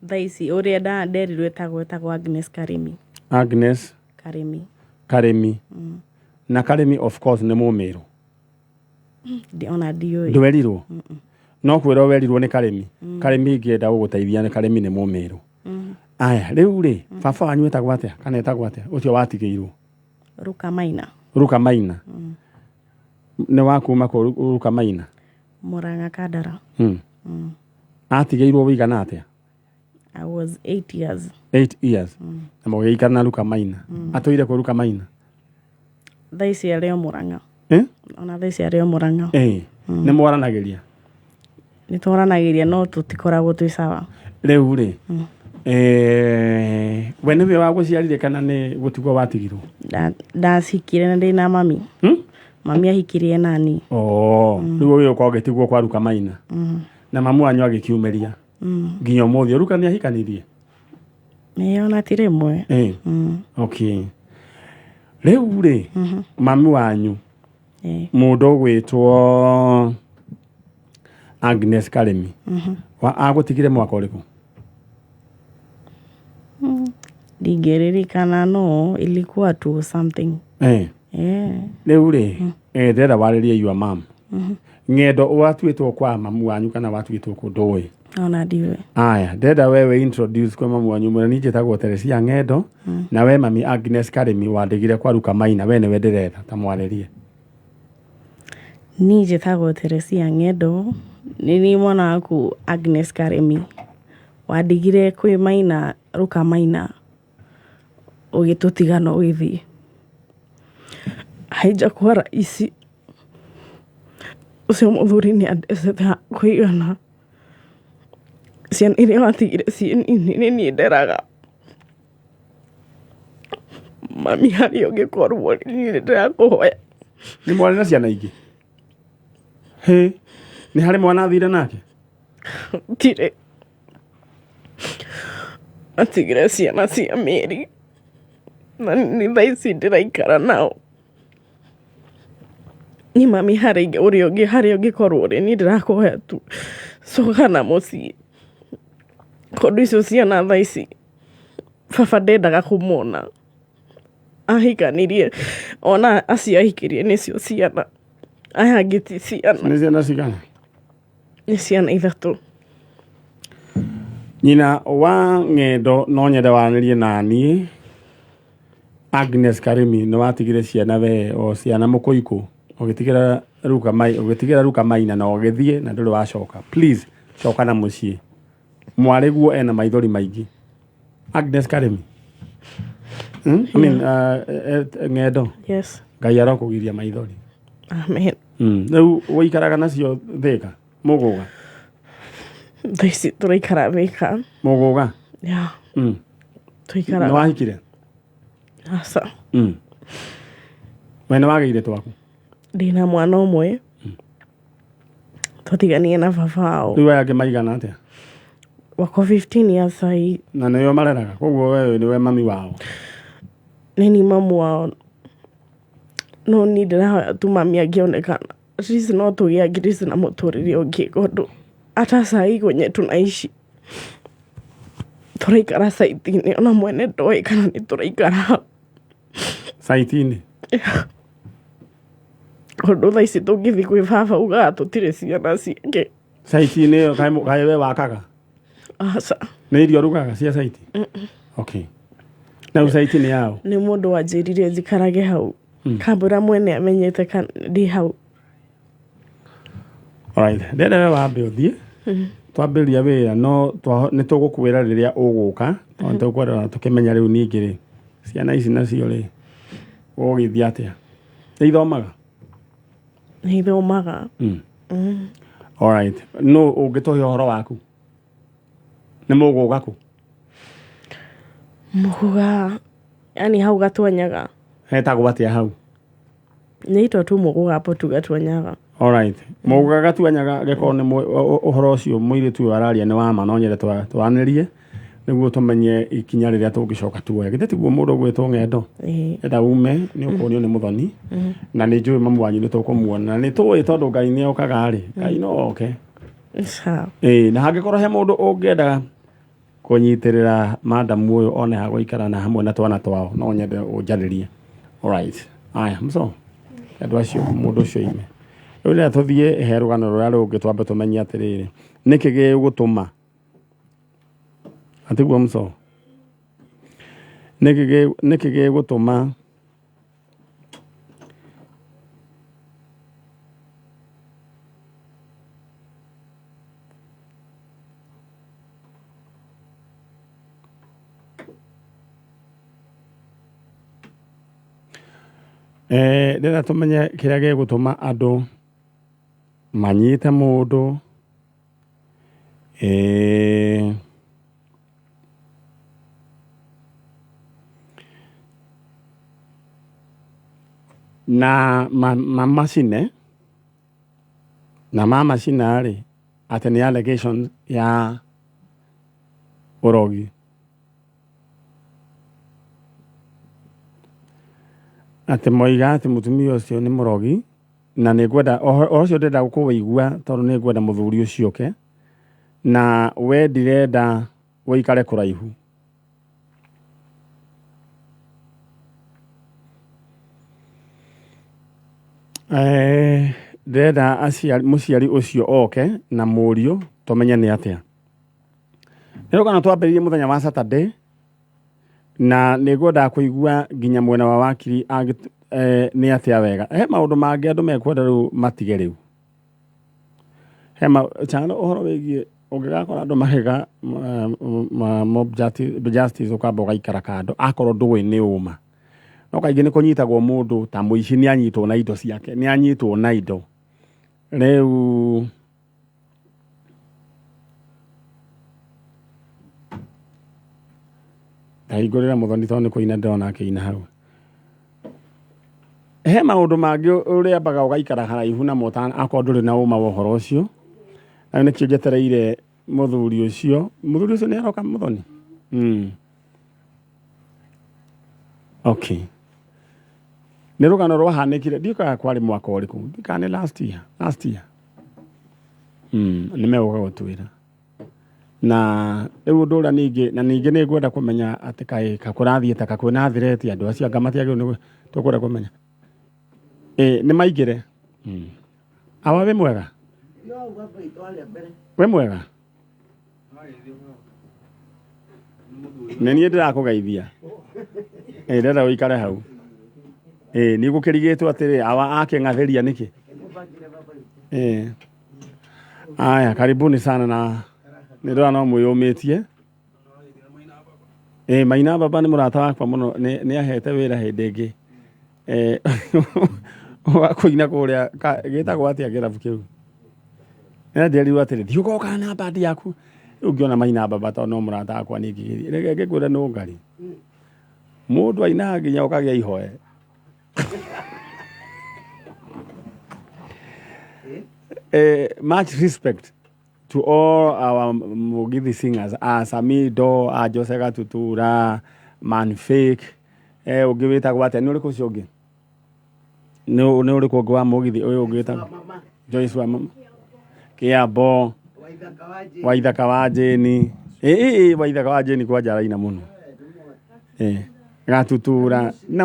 Thaa ici ũrĩa nderirwo etagwo Agnes Karimi. Agnes Karimi. Karimi. Na Karimi of course nĩ Mũmĩrũ. Ona ndiũĩ. Ndwerirwo? No kwĩrwo werirwo nĩ Karimi. Karimi ingĩenda gũgũteithia nĩ Karimi nĩ Mũmĩrũ. Aya, rĩu rĩ, baba wanyu etagwo atĩa? Kana etagwo atĩa? Ũcio watigĩirwo? Ruka Maina. Ruka Maina. Nĩ wa kuma kũ Ruka Maina? Murang'a Kandara. Atigĩirwo wĩigana atĩa? I was 8 years. 8 years. Na mũgĩikara na Ruka Maina. Atũire kũ Ruka Maina? Thaa ici arĩ o Murang'a. Eh? Ona thaa ici arĩ o Murang'a. Nĩ mwaranagĩria? Nĩ twaranagĩria no tũtikoragwo twĩ sawa. Rĩu rĩ, we nĩwe wagũciarire kana nĩ gũtigwo watigirwo? Ndacikire na ndĩ na mami. Mami ahikirie nani. Oh, rĩu ũgĩũka ũgĩtigwo kwa Ruka Maina. Na mamu wanyu agĩkiumĩria. Nginya ũmũthĩ Ruka nĩ ahikanirie? Ĩĩ ona ti rĩmwe. Okay. Rĩu rĩ, mami wanyu mũndũ ũgwĩtwo Agnes Karimi wa agũtigire mwaka ũrĩkũ? Ndingĩririkana no ilikuwa tu something. Rĩu rĩ, ndĩrenda warĩrie your mom. Ng'endo watuĩtwo kwa mamu wanyu kana watuĩtwo kũ ndũĩ? Ona ndiũĩ. Aya, ndĩrenda wewe introduce kwa mamu wanyu mwĩre niĩ njĩtagwo Teresia Ng'endo na we mami Agnes Karimi wandigire kwa Ruka Maina, we nĩwe ndĩretha ta mwarĩrie. Niĩ njĩtagwo Teresia Ng'endo, nĩ niĩ mwana waku Agnes Karimi. Wandigire kwĩ Maina, Ruka Maina, ũgĩtũtiga na ũgĩthiĩ. Haijakuwa rahisi. Ũcio mũthuri nĩ andecete ha kũigana. Ciana iria watigire ciĩ nini nĩ niĩ nderaga. Mami harĩa ũngĩkorwo niĩ nĩ ndĩrakũhoya. Nĩ mwarĩ na ciana ingĩ? Hĩ, nĩ harĩ mwana athire nake? Ndirĩ. Atigire ciana cia mĩeri na nĩ thaa ici ndĩraikara nao. Niĩ mami harĩa ũrĩa ũngĩ harĩa ũngĩkorwo ũrĩ niĩ ndĩrakũhoya tu coka na mũciĩ. Tondũ icio ciana thaa ici baba ndendaga kũmona. Ahikanirie ona acio ahikirie nĩcio ciana, aya angĩ ti ciana. Nĩ ciana cigana? Nĩ ciana 3. Nyina wa Ng'endo no nyende waranĩrie na niĩ. Agnes Karimi nĩ watigire ciana we o ciana mũkũikũ ũgĩtigĩra Ruka mai ũgĩtigĩra Ruka Maina na ũgĩthiĩ na ndũrĩ wacoka. Please coka na mũciĩ. Mwarĩguo ena maithori maingĩ. Agnes Karimi. I mean, Ng'endo. Yes. Ngai arokũgiria maithori. Amen. Rĩu ũikaraga nacio Thĩka? Mũgũga? Thaa ici tũraikara Thĩka. Mũgũga? Yeah. Nĩ Tũikaraga. wahikire? Aca. We nĩ wagĩire twaku? Ndĩna mwana ũmwe. Twatiganire na baba wao. Rĩu aya angĩ maigana atĩa? Wako 15 years sahii. Na nĩo mareraga koguo wewe nĩwe mami wao. Nĩ ni mamu wao. No niĩ ndĩrahoya tu mami angĩonekana. At least no tũgĩe at least na mũtũrĩre ũngĩ tondũ hata sahii kwenye tunaishi tũraikara site-inĩ ona mwene ndoĩ kana nĩ tũraikara hau. Site-inĩ? Tondũ thaa ici tũngĩthiĩ kwĩ baba augaga tũtirĩ ciana ciake. Site-inĩ ĩyo kaĩ we wakaga? Aca. Nĩ irio ũrugaga cia site? Okay. Na rĩu site nĩ yao? Nĩ mũndũ wanjĩrire njikarage hau. Kambũra mwene amenyete ndĩ hau. Alright. Ndĩrenda we wambe ũthiĩ. Twambĩrĩria wĩra no nĩ tũgũkwĩra rĩrĩa ũgũka tondũ nĩ tũkwenda tũkĩmenya rĩu ningĩ rĩ ciana ici nacio rĩ ũgũgĩthiĩ atĩa? Nĩ ithomaga? Nĩ ithomaga. Alright. Nũ ũngĩtũhe ũhoro waku? Nĩ mũgũga kũ? Mũgũga yani hau Gatuanyaga. Hetagwo atĩa hau? Nĩ itwa tu Mũgũga hapo tu Gatuanyaga. Alright. Mũgũga Gatuanyaga gĩkorwo nĩ ũhoro ũcio mũirĩtu ũyũ araria nĩ wa ma no nyende twaranĩrie nĩguo tũmenye ikinya rĩrĩa tũngĩcoka tuoe. Githĩ tiguo mũndũ ũgwĩtwo Ng'endo? Enda ume nĩ ũkuonio nĩ mũthoni na nĩ njũĩ mamu wanyu nĩ tũkũmuona na nĩ tũĩ tondũ Ngai nĩ okaga rĩ, Ngai no oke. Sawa. Ĩĩ, na hangĩkorwo he mũndũ ũngĩenda kũnyitĩrĩra madamu ũyũ one ha gũikara na hamwe na twana twao no nyende ũnjarĩrie. Alright. Aya, mso. Andũ acio mũndũ ũcio ime. Rĩu rĩrĩa tũthiĩ he rũgano rũrĩa rũngĩ twambe tũmenye atĩrĩrĩ, nĩkĩ gĩgũtũma atiguo mso? Nĩkĩ gĩgũtũma Ndĩrenda tũmenye kĩrĩa gĩgũtũma andũ manyite mũndũ na mamacine na mamacina rĩ atĩ nĩ allegation ya ũrogi. Atĩ moiga atĩ mũtumia ũcio nĩ mũrogi na nĩ ngwenda ũhoro ũcio ndĩrenda kũwĩigua tondũ nĩ ngwenda mũthuri ũcio oke na we ndirenda ũikare kũraihu. Ndĩrenda mũciari ũcio oke na mũriũ tũmenye nĩ atĩa. Nĩ rũgano twambĩrĩirie mũthenya wa Saturday na nĩ ngwendaga kũigua nginya mwena wa wakiri nĩ atĩa wega. He maũndũ mangĩ andũ mekwenda rĩu matige rĩu. He chano ũhoro wĩgiĩ ũngĩgakora andũ magĩka mob justice ũkamba ũgaikara kando akorwo ndũĩ nĩ ũma. No kaingĩ nĩ kũnyitagwo mũndũ ta mũici nĩ anyitwo na indo ciake, nĩ anyitwo na indo. Rĩu ndahingũrĩra mũthoni tondũ nĩ kũina ndĩrona akĩina hau. He maũndũ mangĩ ũrĩambaga ũgaikara haraihu namo akorwo ndũrĩ na ũma wa ũhoro ũcio. Na nĩkĩo njetereire mũthuri ũcio. Mũthuri ũcio nĩ aroka mũthoni? Okay. Nĩ rũgano rwahanĩkire, ndiũĩ kana kwarĩ mwaka ũrĩkũ, ndiũĩ kana nĩ last year, last year. Nĩ megũka gũtwĩra. Na rĩu ũndũ ũrĩa ningĩ, na ningĩ nĩ ngwenda kũmenya atĩ kaĩ kũrathiĩ ta kwĩna threat andũ acio anga matiagĩrĩirwo nĩ tũkwenda kũmenya. Nĩ maingĩre. Awa wĩ mwega? Wĩ mwega? Nĩ niĩ ndĩrakũgeithia. Ĩ ndĩrenda ũikare hau. Ĩ nĩ gũkĩrigĩtwo atĩrĩ awa akĩng'athĩria nĩkĩ? Ĩ. Aya, karibuni sana na nĩ ndĩrona no mwĩyũmĩtie. Ĩ Maina baba nĩ mũrata wakwa mũno nĩ nĩ ahete wĩra hĩndĩ ĩngĩ. Eh, wa kũina kũrĩa ka- gĩtagwo atĩa kĩrabu kĩu? Na ndĩrerirwo atĩrĩ thiĩ ũgoka na bandi yaku. Rĩu ngĩona Maina baba tondũ no mũrata wakwa niĩ ngĩgĩthiĩ. Reke ngĩkwĩre nũ ngari. Mũndũ ainaga nginya ũkagĩa ihoe. Eh, much respect to all our Mugithi singers, a Samido, a Jose Gatutura, Man Fake, eh, ũngĩ wĩtagwo atĩa? Nĩ ũrĩkũ ũcio ũngĩ? Nĩ nĩ ũrĩkũ ũngĩ wa Mugithi ũyũ ũngĩ wĩtagwo? Joyce wa mama. Kĩambo. Waithaka wa Jane. Ĩ ĩ ĩ Waithaka wa Jane kwanja araina mũno. Eh, Gatutura. Na,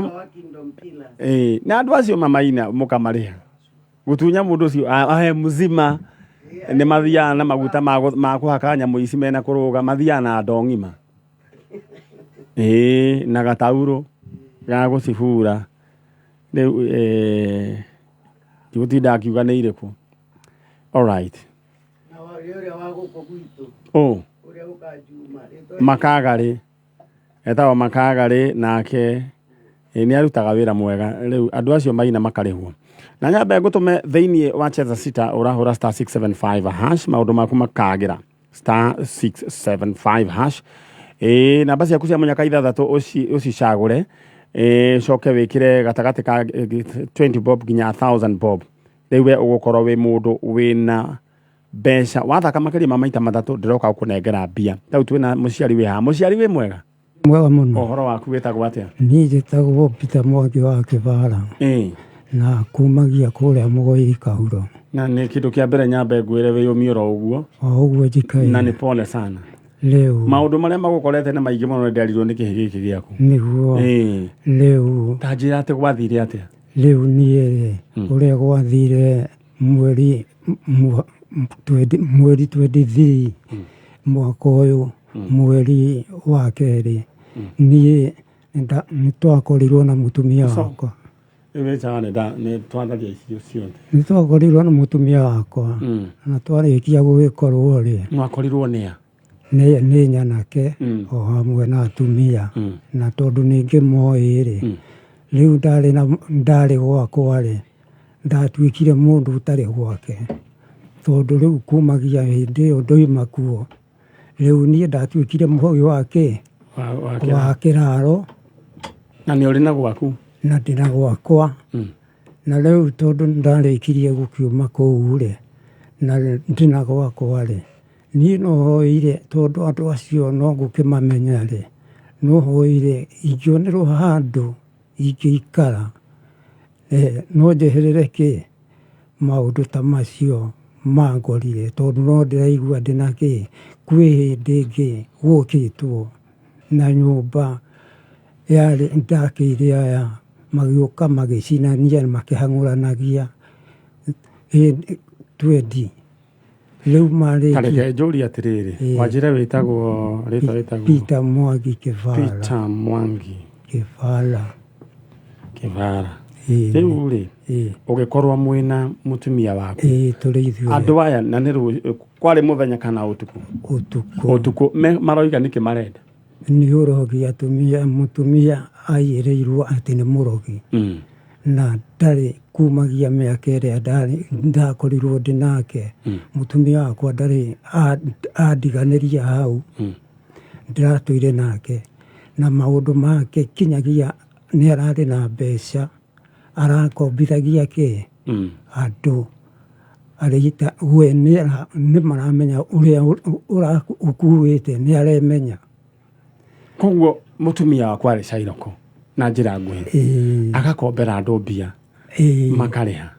ĩ, na andũ acio mamaina mũkamarĩha. Gũtunya mũndũ ũcio ahe mzima nĩ mathiaga na maguta ma gũ- ma kũhaka nyamũ ici mena kũrũga mathiaga na ndoo ng'ima. Ĩĩ na gataurũ ga gũcibura. Rĩu eh, ndigũtinda ngiuga nĩ irĩkũ. Alright. Ũ Makagarĩ etagwo Makagarĩ nake ĩ, nĩ arutaga wĩra mwega rĩu andũ acio maina makarĩhwo na nyambe ngũtũme thĩinĩ wa cheza sita ũrahũra star 675 hash maũndũ maku makagĩra star 675 hash ĩ namba ciaku cia mũnyaka ithathatũ ũcicagũre ĩ coke wĩkĩre gatagatĩ ka 20 bob nginya 1000 bob rĩu we ũgũkorwo wĩ mũndũ wĩna mbeca wathaka makĩria ma maita matatũ ndĩroka gũkũnengera mbia rĩu twĩna mũciari wĩ haha mũciari wĩ mwega Mwega mũno. Ũhoro waku wĩtagwo atĩa? Niĩ njĩtagwo Peter Mwangi wa Kĩbara na kumagia kũrĩa Mũgoiri Kahuro. Na nĩ kĩndũ kĩa mbere nyambe ngwĩre wĩyũmie oro ũguo. O ũguo njikaire. Na nĩ pole sana. Rĩu. Maũndũ marĩa magũkorete nĩ maingĩ mũno nĩnderirwo nĩ kĩhĩ gĩkĩ gĩaku. Nĩguo. Rĩu. Ta njĩra atĩ gwathire atĩa? Rĩu niĩ rĩ, ũrĩa gwathire mweri mweri 23 mwaka ũyũ mweri wa kerĩ niĩ nĩ twakorirwo na mũtumia wakwa. Nĩ twakorirwo na mũtumia wakwa na twarĩkia gũgĩkorwo rĩ. Mwakorirwo nĩ a? Nĩ nyanake o hamwe na atumia na tondũ nĩ ngĩmoĩ rĩ, rĩu ndarĩ gwakwa rĩ, ndatuĩkire mũndũ ũtarĩ gwake, tondũ rĩu kumagia hĩndĩ ĩyo ndoima kuo, rĩu niĩ ndatuĩkire mũhoi wa kĩ? Wa kĩraro. Na nĩ ũrĩ na gwaku? Na ndĩna gwakwa. Na rĩu tondũ ndarĩkirie gũkiuma kũu rĩ, na ndĩna gwakwa rĩ, niĩ no hoire tondũ andũ acio no ngũkĩmamenya rĩ, no hoire ingĩonerwo handũ ingĩikara No njeherere kĩ maũndũ ta macio mangorire tondũ no ndĩraigua ndĩna kĩ, kwĩ hĩndĩ ĩngĩ gwokĩtwo na nyũmba yarĩ ndakĩire aya magĩũka magĩcinania makĩhang'ũranagia twendi. Rĩu marĩkia. Ta reke njũrie atĩrĩrĩ, wanjĩre wĩtagwo rĩtwa wĩtagwo? Peter Mwangi Kĩbara. Peter Mwangi Kĩbara. Kĩbara. Rĩu rĩ, ũgĩkorwo mwĩna mũtumia waku. Ĩĩ tũrĩ ithuĩ. Andũ aya na nĩ kwarĩ mũthenya kana ũtukũ? Ũtukũ. Ũtukũ maroiga nĩkĩ marenda? Nĩ ũrogi atumia, mũtumia aiyĩrĩirwo atĩ nĩ mũrogi na ndarĩ kumagia mĩaka ĩrĩa ndarĩ ndakorirwo ndĩ nake, mũtumia wakwa ndarĩ andiganĩria hau, ndĩratũire nake na maũndũ make kinyagia nĩ ararĩ na mbeca arakombithagia kĩ andũ arĩita we nĩ maramenya ũrĩa ũkuĩte nĩ aremenya. Koguo mũtumia wakwa arĩ cairoko na njĩra nguhĩ agakombera andũ mbia makarĩha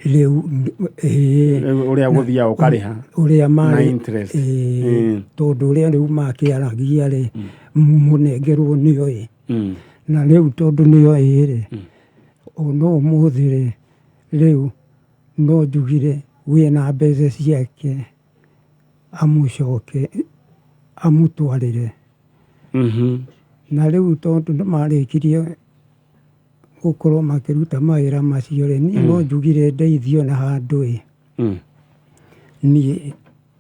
rĩu ũrĩa gũthiaga ũkarĩha ũrĩa na interest tondũ ũrĩa rĩu makĩaragia rĩ mũnengerwo nĩoĩ na rĩu tondũ nĩoĩ rĩ ona ũmũthĩ rĩ rĩu no njugire wĩna mbeca ciake amũcoke amũtwarĩre. Na rĩu tondũ nĩ marĩkirie gũkorwo makĩruta mawĩra macio rĩ, niĩ no njugire ndeithio na handũ ĩ, niĩ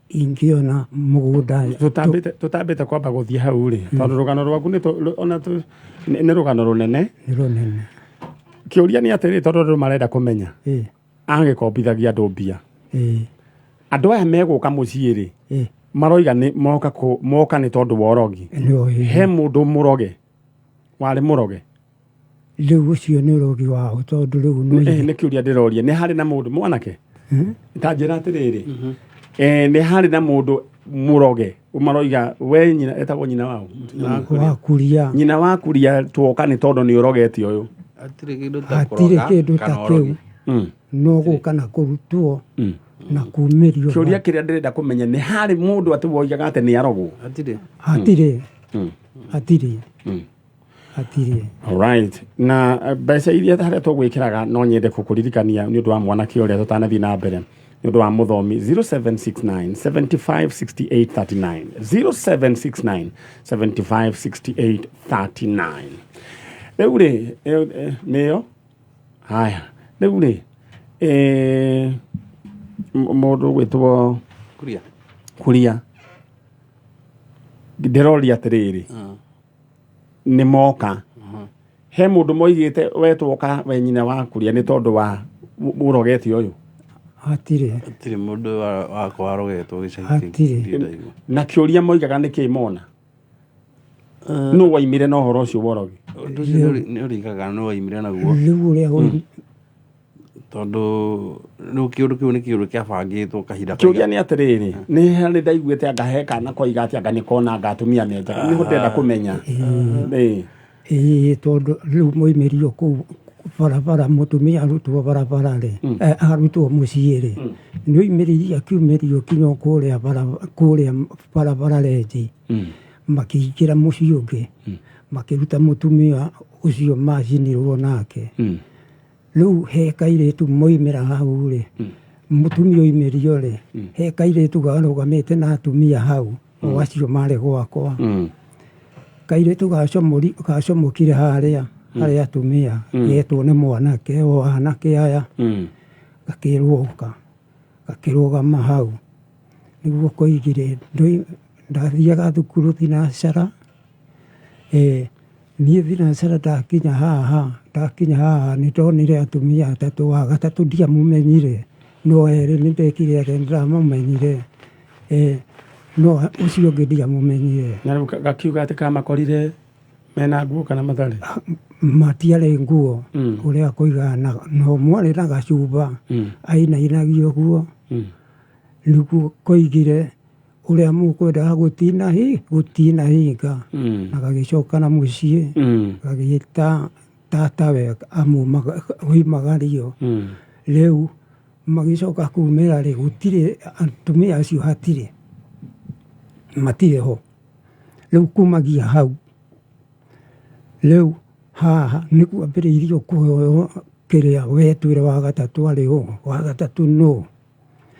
ingĩona mũgũnda. Tũtambĩte kwamba gũthiĩ hau rĩ, tondũ rũgano rwaku nĩ ona nĩ rũgano rũnene. Nĩ rũnene. Kĩũria nĩ atĩrĩrĩ, tondũ andũ marenda kũmenya, agĩkombithagia andũ mbia, andũ aya megũka mũciĩ rĩ, maroiga nĩ moka moka nĩ tondũ wa ũrogi. He mũndũ mũroge warĩ mũroge? Rĩu ũcio nĩ ũrogi wao, tondũ rĩu no Nĩ kĩũria ndĩroria, nĩ harĩ na mũndũ mwanake ta njĩra atĩrĩrĩ, nĩ harĩ na mũndũ mũroge maroiga we nyina etagwo nyina wao? Wa Kuria. Nyina wa Kuria, twoka nĩ tondũ nĩ ũrogete ũyũ. Hatirĩ kĩndũ ta Hatirĩ kũroga kĩndũ ta kana kĩu. ũrogi. No gũka na kũrutwo na kumĩrio. Kĩũria kĩrĩa ndĩrenda kũmenya, nĩ harĩ mũndũ atĩ woigaga atĩ nĩ arogwo? Hatirĩ. Hatirĩ. Hatirĩ. Hatirĩ. Alright. Na mbeca iria harĩa tũgwĩkĩraga, no nyende kũkũririkania nĩ ũndũ wa mwanake ũrĩa tũtanathiĩ na mbere, nĩ ũndũ wa mũthomi, 0769 75 68 39, 0769 75 68 39. Rĩu rĩ, nĩyo haya. Rĩu rĩ, mũndũ gwĩtwo Kuria. Kuria, ndĩroria atĩrĩrĩ, nĩ moka he mũndũ moigĩte wetwoka we nyina wa Kuria nĩ tondũ wa ũrogete ũyũ? Hatirĩ. Hatirĩ mũndũ wakwa warogetwo gĩcagi kĩu. Hatirĩ. Ndirĩ ndaigua. Na kĩũria moigaga nĩ kĩ mona nũ waimire na ũhoro ũcio wa ũrogi? Ũndũ ũcio nĩ ũringaga nĩ waimire naguo. Rĩu ũrĩa Tondũ rĩu kĩũndũ kĩu nĩ kĩũndũ kĩabangĩtwo kahinda. Kĩũria nĩ atĩrĩrĩ, nĩ harĩ ndaiguĩte anga he kana koiga atĩ anga nĩ kona anga atumia menjaga, nĩho ndĩrenda kũmenya. Ĩĩ. Ĩĩ, tondũ rĩu moimĩrio kũu barabara, mũtumia arutwo barabara rĩ, arutwo mũciĩ rĩ, nĩ oimĩrĩirie akiumĩrio kinya o kũrĩa kũrĩa barabara renji, makĩingĩra mũciĩ ũngĩ, makĩruta mũtumia ũcio macinirwo nake. Rĩu he kairĩtu moimĩra hau rĩ, mũtumia oimĩrio rĩ, he kairĩtu garũgamĩte na atumia hau, o acio marĩ gwakwa. Kairĩtu gacomokire harĩa harĩa atumia, getwo nĩ mwanake o anake aya, gakĩrwo ũka, gakĩrũgama hau. Nĩguo koigire, ndathiaga thukuru thinacara, niĩ thinacara ndakinya haha nĩ ndonire atumia atatũ, wa gatatũ ndiamũmenyire, no erĩ nĩ ndekire atĩ nĩndamamenyire, no ũcio ũngĩ ndiamũmenyire. Na rĩu gakiuga atĩ kamakorire mena nguo kana matarĩ? Matiarĩ nguo, ũrĩa koigaga no mwarĩ na gacuba, ainainagia ũguo, nĩguo koigire ũrĩa mũkwendaga gũtina hinga, na gagĩcoka na mũciĩ, gagĩta tatawe oimagario. Rĩu magĩcoka kumĩra rĩ, gũtirĩ atumia acio, hatirĩ, matirĩ ho. Rĩu kumagia hau, rĩu haha nĩkuo ambĩrĩirio kũheo kĩrĩa wetwĩre wa gatatũ arĩ ũ, wa gatatũ nũ.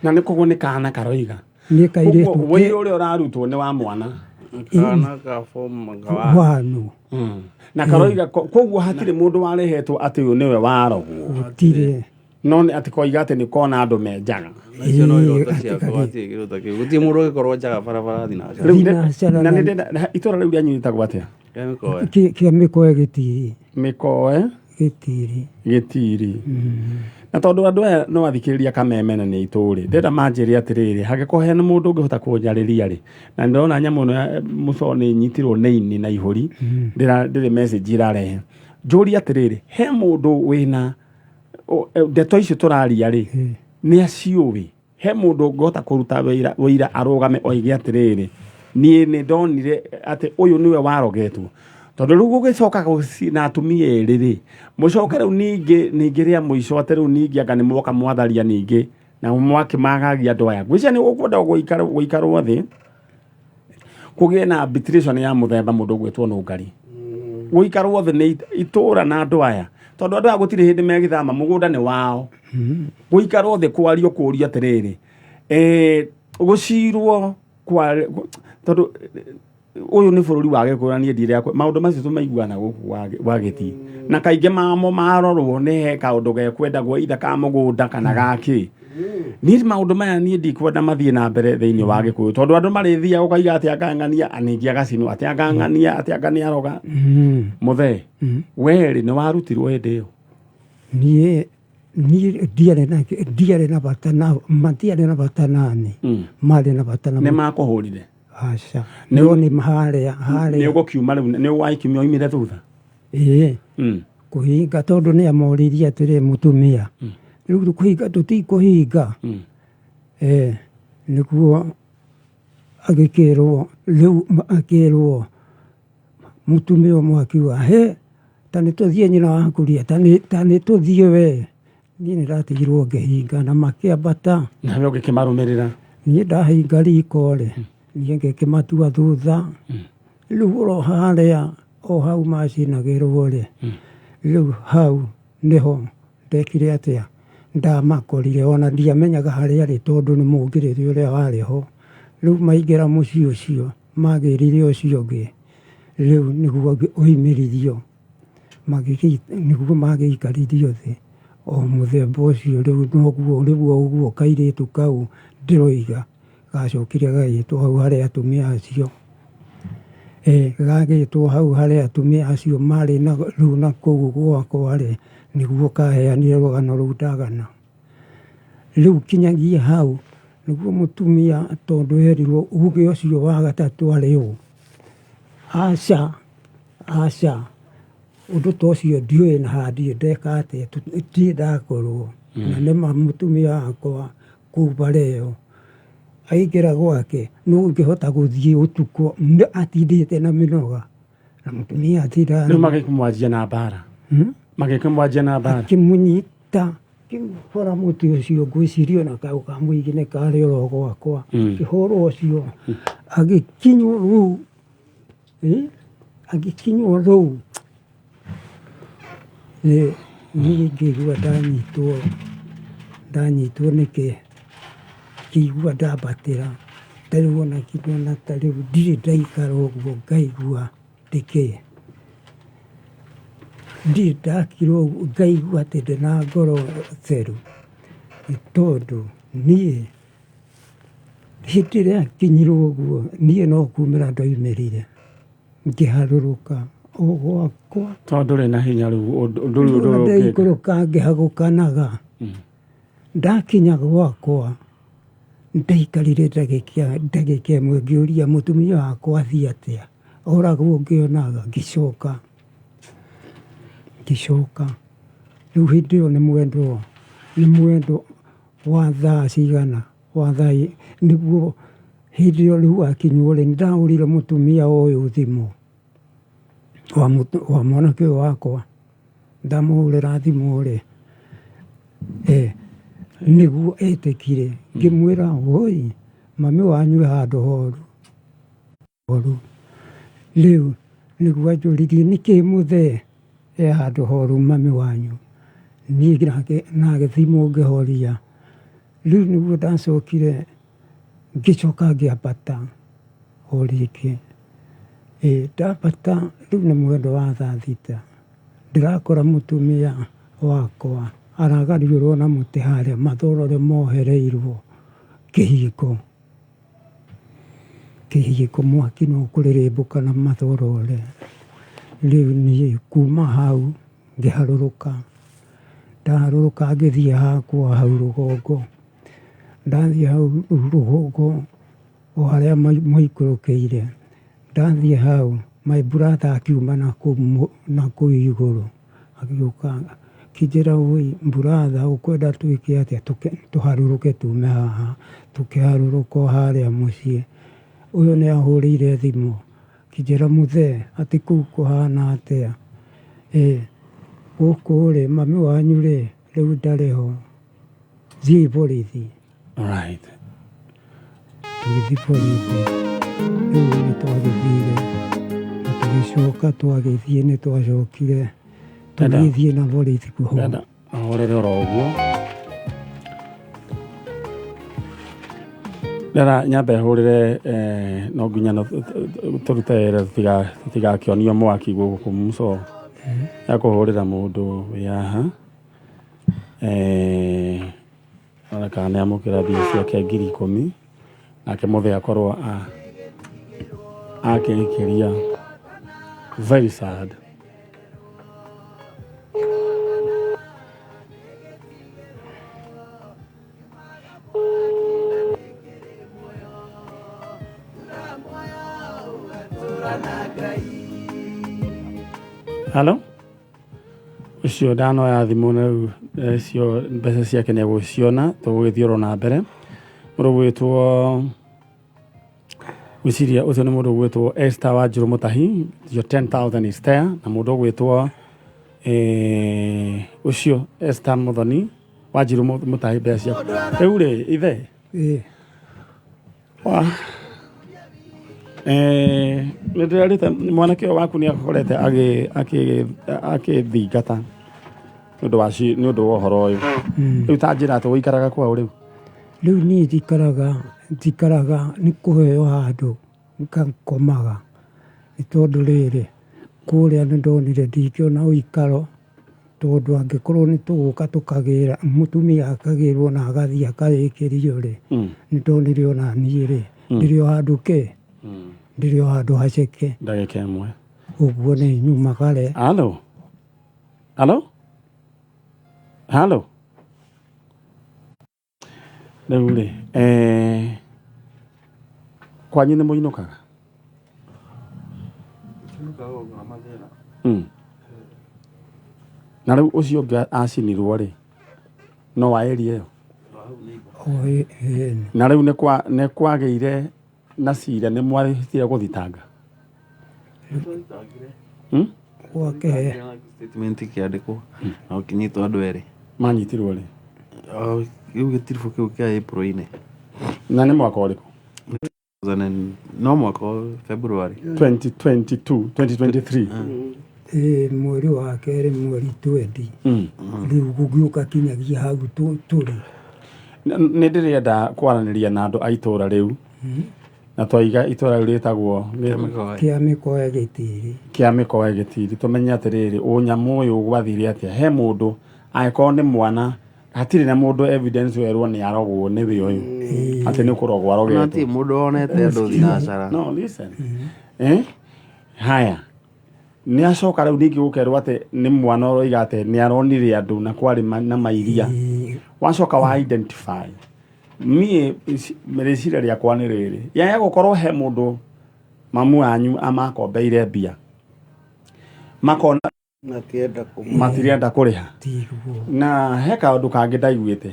Na nĩ koguo nĩ kana karoiga. Nĩ kairĩtu. Koguo wĩira ũrĩa ũrarutwo nĩ wa mwana. Kana ka form ka wanu. Na karoiga koguo hatirĩ mũndũ warehetwo atĩ ũyũ nĩwe warogwo. Gũtirĩ. No nĩ atĩ koiga atĩ nĩ kona andũ menjaga. Icio no iroto ciakwa, hatirĩ kĩndũ ta kĩu. Gũtirĩ mũndũ ũngĩkorwo njaga barabara thinacara. Rĩu na nĩ ndĩrenda itũra rĩu rĩanyu rĩtagwo atĩa? Kĩa Mĩkoe. Kĩa Mĩkoe Gĩtiri. Mĩkoe Gĩtiri. Gĩtiri. Na tondũ andũ aya no athikĩrĩria Kameme na nĩ itũrĩ, ndĩrenda manjĩre atĩrĩrĩ, hangĩkorwo hena mũndũ ũngĩhota kũnjarĩria rĩ, na ndĩrona nyamũ ĩno ya mũco nĩ ĩnyitirwo nĩ ini na ihũri, ndĩrĩ message irarehe. Njũrie atĩrĩrĩ, he mũndũ wĩna ndeto icio tũraria rĩ, nĩ aciũĩ? He mũndũ ũngĩhota kũruta wĩira arũgame oige atĩrĩrĩ, niĩ nĩ ndonire atĩ ũyũ nĩwe warogetwo? Tondũ rĩu gũgĩcoka na atumia erĩ rĩ, mũcoke rĩu ningĩ rĩa mũico atĩ rĩu ningĩ anga nĩ mwoka mwatharia ningĩ na mwakĩmagagia andũ aya. Ngwĩciria nĩ gũkwenda gũikarwo thĩ kũgĩe na arbitration ya mũthemba mũndũ ũgwĩtwo Nũngari. Gũikarwo thĩ nĩ itũra na andũ aya, tondũ andũ aya gũtirĩ hĩndĩ megĩthama, mũgũnda nĩ wao. Gũikarwo thĩ kwario kũrio atĩrĩrĩ, gũcirwo kwa tondũ Ũyũ nĩ bũrũri wa Gĩkũyũ na niĩ ndirĩ maũndũ macio tũmaiguana gũkũ wa Gĩtii. Na kaingĩ mamo marorwo nĩ he kaũndũ gekwendagwo itha ka mũgũnda kana gakĩ. Niĩ maũndũ maya niĩ ndikwenda mathiĩ na mbere thĩinĩ wa Gĩkũyũ tondũ andũ marĩthiaga ũkaiga atĩ anga ng'ania ningĩ agacinwo atĩ anga ng'ania atĩ anga nĩ aroga. Mũthee, we rĩ nĩ warutirwo hĩndĩ ĩyo? Niĩ ndiarĩ na bata na matiarĩ na bata nani. Marĩ na bata na Nĩ makũhũrire? Aca. No nĩ harĩa Nĩ harĩa. ũgũkiuma rĩu nĩ waikiumia oimire thutha? Ĩĩ. Kũhinga tondũ nĩ amoririe atĩrĩ mũtumia. Rĩu kũhinga tũtikũhinga. Nĩguo agĩkĩrwo rĩu akĩrwo mũtumia ũmwe akiuga he ta nĩ tũthiĩ nyina wakuria ta nĩ tũthiĩ we. Niĩ nĩ ndatigirwo ngĩhinga na makĩambata. Nawe ũgĩkĩmarũmĩrĩra? Niĩ ndahinga riko rĩ, niĩ ngĩkĩmatua thutha. Rĩu oro harĩa o hau macinagĩrwo rĩ, rĩu hau nĩho ndekire atĩa, ndamakorire ona ndiamenyaga harĩa arĩ tondũ nĩ mũngĩrĩri ũrĩa warĩ ho. Rĩu maingĩra mũciĩ ũcio magĩrire ũcio ũngĩ, rĩu nĩguo oimĩririo nĩguo magĩikaririo thĩ o mũthemba ũcio. Rĩu noguo rĩu o ũguo kairĩtu kau ndĩroiga gacokire gagĩtwo hau harĩa atumia acio, gagĩtwo hau harĩa atumia acio marĩ na rĩu na kũu gwakwa rĩ, nĩguo kaheanire rũgano rũu ndagana. Rĩu kinyagia hau nĩguo mũtumia tondũ erirwo uge ũcio wa gatatũ arĩ ũ. Aca, aca, ũndũ ta ũcio ndiũĩ na handiĩ ndeka atĩa, ndirĩ ndakorwo. Na nĩma mũtumia wakwa kũu bara ĩyo aingĩra gwake nũ ũngĩhota gũthiĩ ũtukũ atindĩte na mĩnoga. Na mũtumia atindaga Rĩu magĩkĩmwanjia na mbara. Magĩkĩmwanjia na mbara. Akĩmũnyita akĩhũra mũtĩ ũcio, ngwĩciria ona kau kamũingĩ nĩ karĩ oro gwakwa. Akĩhũra ũcio agĩkinywo rũu, agĩkinywo rũu. Niĩ ngĩigua ndanyitwo nĩkĩ, ngĩigua ndambatĩra. Ta rĩu ona kĩndũ ta rĩu ndirĩ ndaikara ũguo ngaigua ndĩkĩ. Ndirĩ ndakira ũguo ngaigua atĩ ndĩna ngoro theru. Nĩ tondũ niĩ hĩndĩ ĩrĩa nginyirwo ũguo niĩ no kumĩra ndaumĩrire ngĩharũrũka o gwakwa. Tondũ ndũrĩ na hinya rĩu ndũrĩ ũndũ ũngĩka. Ndaikũrũka ngĩhagũkanaga. Ndakinya gwakwa ndaikarire ndagĩka ĩmwe ngĩũria mũtumia wakwa athiĩ atĩa, oragwo ngĩonaga, ngĩcoka. Rĩu hĩndĩ ĩyo nĩ mwendwa wa thaa cigana, wa thaa nĩguo hĩndĩ ĩyo rĩu akinywo rĩ, nĩndahũrire mũtumia ũyũ thimũ wa mwanake ũyũ wakwa, ndamũhũrĩra thimũ rĩ, nĩguo etĩkire, ngĩmwĩra woi mami wanyu e handũ horu. Rĩu nĩguo anjũririe nĩkĩ mũthee e handũ horu mami wanyu. Niĩ nake thimũ ngĩhoria. Rĩu nĩguo ndacokire ngĩcoka ngĩambata o rĩngĩ. Ndambata rĩu nĩ mwendo wa thaa thita, ndĩrakora mũtumia wakwa aragariũrwo na mũtĩ harĩa mathorore mohereirwo kĩhingo. Kĩhingo mwaki no kũrĩrĩmbũka na mathorore. Rĩu niĩ kuma hau ngĩharũrũka. Ndaharũrũka ngĩthiĩ hakwa hau rũgongo. Ndathiĩ hau rũgongo o harĩa maikũrũkĩire. Ndathiĩ hau my brother akiuma na kũu igũrũ agĩũka akĩnjĩra woi brother ũkwenda twĩke atĩa tũharũrũke tume haha. Tũkĩharũrũka o harĩa mũciĩ. Ũyũ nĩ ahũrĩire thimũ akĩnjĩra mũthee atĩ kũu kũhana atĩa. Gũkũ rĩ mami wanyu rĩ rĩu ndarĩ ho, thiĩi borithi. Right. Tũgĩthiĩ borithi, rĩu nĩ twagĩthire na tũgĩcoka twagĩthiĩ nĩ twacokire tũgĩthiĩ na borithi kũhũra. Ndenda ahorere oro ũguo. Rara nyambe hũrĩre no nginya tũrute wĩra tũtigakĩonio mwaki gũkũ mũco ya kũhũrĩra mũndũ wĩ haha rora kana nĩ amũkĩra mbia ciake 10,000 nake mũthee akorwo akĩrĩkĩria. Very sad. Halo? Ũcio ndanoya thimũ na rĩu cio mbeca ciake nĩ egũciona, tũgũgĩthiĩ oro na mbere. Mũndũ ũgwĩtwo gwĩciria ũcio nĩ mũndũ ũgwĩtwo Esther Wanjirũ Mũtahi, your 10,000 is there, na mũndũ ũgwĩtwo ũcio Esther Mũthoni Wanjirũ Mũtahi mbeca ciaku. Rĩu rĩ ithe Wa. Nĩ ndĩrerĩte mwanake ũyũ waku nĩ akorete agĩthingata nĩ ũndũ wa nĩ ũndũ wa ũhoro ũyũ. Rĩu ta njĩra atĩ ũikaraga kwaũ rĩu? Rĩu niĩ njikaraga nĩ kũheo handũ ngakomaga nĩ tondũ rĩrĩ, kũrĩa nĩ ndonire ndingĩona ũikaro tondũ angĩkorwo nĩ tũgũka tũkagĩra, mũtumia akagĩrwo na agathiĩ akarĩkĩrio rĩ, nĩ ndonire ona niĩ rĩ, ndĩrĩ o handũ kĩ, ndĩrĩ o handũ haceke. Ndagĩka ĩmwe. Ũguo nĩ nyumagare. Halo? Halo? Halo? Rĩu rĩ, kwanyu nĩ mũinũkaga? Na rĩu ũcio ũngĩ acinirwo rĩ, no wa area ĩyo? Na rĩu nĩ kwagĩire na cira nĩ mwarĩhĩtire gũthitanga? Gwake. Statement ikĩandĩkwo na ũkĩnyitwo andũ erĩ. Manyitirwo rĩ? Rĩu gĩtiribũ kĩu kĩa April-inĩ. Na nĩ mwaka ũrĩkũ? No mwaka wa February. 2022, 2023. Mweri wa kerĩ mweri 20. Rĩu gũgĩũka kinyagia hau tũrĩ. Nĩ ndĩrenda kwaranĩria na andũ a itũra rĩu. Na twaiga itũra rĩu rĩtagwo Kĩa Mĩkoe Gĩtiri. Kĩa Mĩkoe Gĩtiri. Tũmenye atĩrĩrĩ, ũnyamũ ũyũ gwathire atĩa? He mũndũ angĩkorwo nĩ mwana, hatirĩ na mũndũ evidence werwo nĩ arogwo nĩwe ũyũ. Atĩ nĩ kũrogwo arogetwo. Na ti mũndũ wonete andũ thinacara. No, listen. Haya. Nĩ acoka rĩu ningĩ gũkerwo atĩ nĩ mwana ũroiga atĩ nĩ aronire andũ na kwarĩ na mairia. Wacoka wa identify. Niĩ rĩciria rĩakwa nĩ rĩrĩ. Yaya gũkorwo he mũndũ mamu wanyu amakombeire mbia. Makona matirenda kũrĩha. Na he kaũndũ kangĩ ndaiguĩte.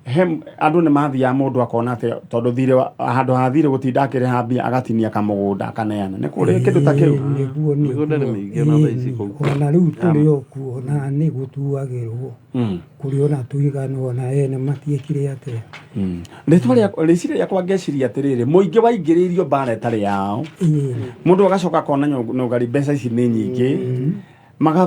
He andũ nĩ mathiaga mũndũ akona atĩ tondũ thirĩ handũ ha thirĩ gũtinda akĩrĩha mbia agatinia kamũgũnda akaneana. Nĩ kũrĩ kĩndũ ta kĩu? Nĩguo, Mĩgũnda nĩ mĩingĩ ona thaa ici kũu. Ona rĩu tũrĩ o kuo na nĩ gũtuagĩrwo. Kũrĩ ona tũigana ona ene matiĩkire atĩa. Rĩtwa rĩa rĩciria rĩakwa ngeciria atĩrĩrĩ, mũingĩ waingĩrĩirio mbara ĩtarĩ yao. Mũndũ agacoka akona nyũngari mbeca ici nĩ nyingĩ.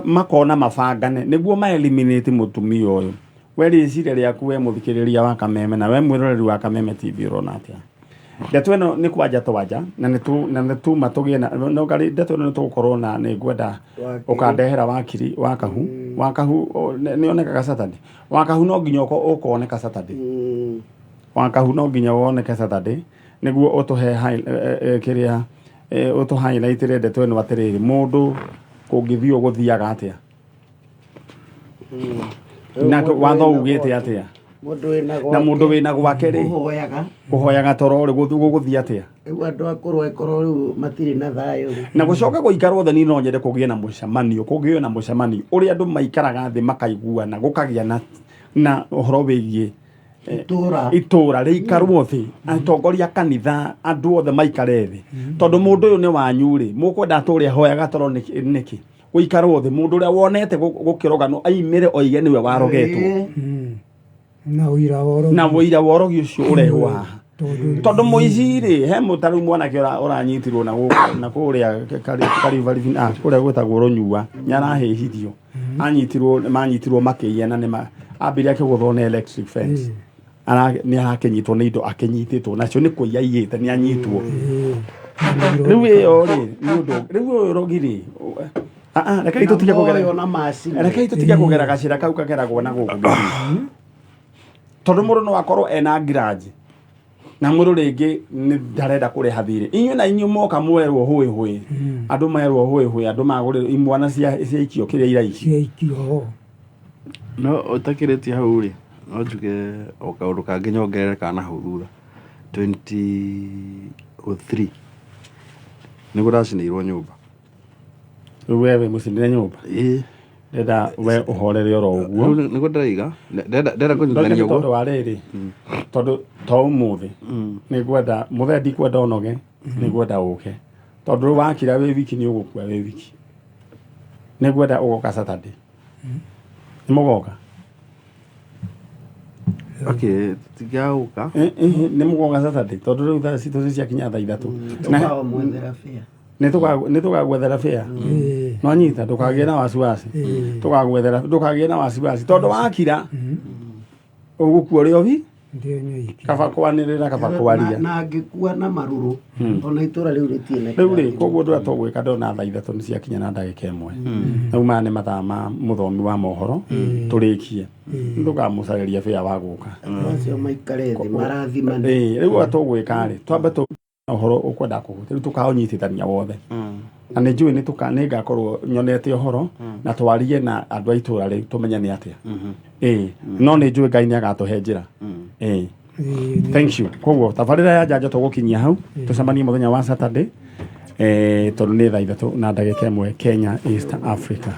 Makona mabangane nĩguo ma eliminate mũtumia ũyũ. We rĩciria rĩaku we mũthikĩrĩria wa Kameme na we mwĩroreri wa Kameme TV ũrona atĩa? Ndeto ĩno nĩ kwanja twanja na nĩ tuma tũgĩe na no ngarĩ ndeto ĩno nĩ tũgũkorwo na nĩ ngwenda ũkandehera wakiri wa Kahu. Wa Kahu nĩ onekaga Saturday. Wa Kahu no nginya ũkoneka Saturday. Wa Kahu no nginya woneke Saturday nĩguo ũtũhe kĩrĩa ũtũ highlightĩre ndeto ĩno atĩrĩrĩ, mũndũ kũngĩthiĩ ũgũthiaga atĩa? Na watho ugĩte atĩa? Mũndũ wĩna Na gwake. mũndũ wĩna gwake rĩ? Kũhoyaga. Kũhoyaga toro rĩ, gũgũthiĩ atĩa? Rĩu andũ akũrũ angĩkorwo rĩu matirĩ na thayũ rĩ. Na gũcoka gũikarwo thĩ, niĩ no nyende kũgĩe na mũcemanio, kũgĩe na mũcemanio ũrĩa andũ maikaraga thĩ makaiguana, gũkagĩa na ũhoro wĩgiĩ Itũra. Itũra rĩikarwo thĩ, atongoria kanitha, andũ othe maikare thĩ. Tondũ mũndũ ũyũ nĩ wanyu rĩ, mũkwenda atũre ahoyaga toro nĩkĩ? Gũikarwo thĩ, mũndũ ũrĩa wonete gũkĩroganwo aimĩre oige nĩwe warogetwo. Na ũira wa ũrogi. Na ũira wa ũrogi ũcio ũrehwo haha. Tondũ mũici rĩ, he ta rĩu mwanake ũranyitirwo na gũkũ, na kũrĩa Karibaribini, kũrĩa gwĩtagwo Rũnyua, nĩ arahĩhirio. Anyitirwo, manyitirwo makĩiya na nĩ ambire akĩgũthwo nĩ electric fence. Nĩ arakĩnyitwo nĩ indo akĩnyitĩtwo nacio nĩ kũiya aiyĩte nĩ anyitwo rĩu ĩyo rĩ nĩ ũndũ rĩu ũyũ rogi rĩ ah, ah, rekei tũtige kũgera Moyo na macini. rekei tũtige kũgera gacĩra kau kageragwo na gũkũ gĩthiĩ. Tondũ mũndũ no akorwo ena ngiraji na mũndũ rĩngĩ nĩ ndarenda kũrĩha thirĩ inyuĩ na inyuĩ moka mwerwo hũĩ hũĩ andũ merwo hũĩ hũĩ andũ magũrĩrwo imwana cia ciaikio kĩrĩa iraikio Ciaikio ho. No ũtakĩrĩtie hau rĩ, no njuge o kaũndũ kangĩ nyongerere kana hau thutha. 2003 nĩguo ndacinĩirwo nyũmba. Rĩu we wĩ mũcinĩre nyũmba? Ĩĩ. Ndĩrenda we ũhorere oro ũguo. Rĩu nĩguo ndĩraiga, ndĩrenda ndĩrenda kũnyitithania Tondũ ũguo. wa rĩrĩ tondũ to ũmũthĩ nĩ ngwenda mũthee ndikwenda ũnoge nĩ ngwenda ũke tondũ rĩu wakira wĩ wiki nĩ ũgũkua wĩ wiki nĩ ngwenda ũgoka Saturday nĩ mũgoka? Okay, tũtingĩaga Nĩ mũgoka Saturday tondũ rĩu thaa citũ nĩ ciakinya thaa 3. Tũkamwethera bĩa. Nĩ tũgagwethera bĩa no nyita ndũkagĩe na wasiwasi tũgagwethera ndũkagĩe na wasiwasi tondũ wakira ũgũkua ũrĩ o wi Ndĩ nyiki. Kaba kwanĩrĩra kaba kwaria. Na angĩkua na marũrũ ona itũra rĩu rĩtirĩ na Rĩu rĩ koguo ndũrĩa tũgwĩka ndona thaa 3 nĩ ciakinya na ndagĩka 1 rĩu maya nĩ mathaa ma mũthomi wa mohoro tũrĩkie nĩ tũkamũcarĩria bĩa wa gũka. Andũ acio maikare thĩ marathimane. Ĩĩ, rĩu ũrĩa tũgwĩka rĩ twambe tũ ũhoro ũkwenda kũhutia rĩu tũkaũnyitithania wothe na nĩ njũĩ nĩ ngakorwo nyonete ũhoro na twarie na andũ a itũra rĩu tũmenye nĩ atĩa ĩĩ no nĩ njũĩ Ngai nĩ agatũhe njĩra ĩĩ. Thank you. Koguo tabarĩra ya njanjo tũgũkinyia hau tũcemanie mũthenya wa Saturday tondũ nĩ thaa 3 na ndagĩka 1 Kenya East Africa.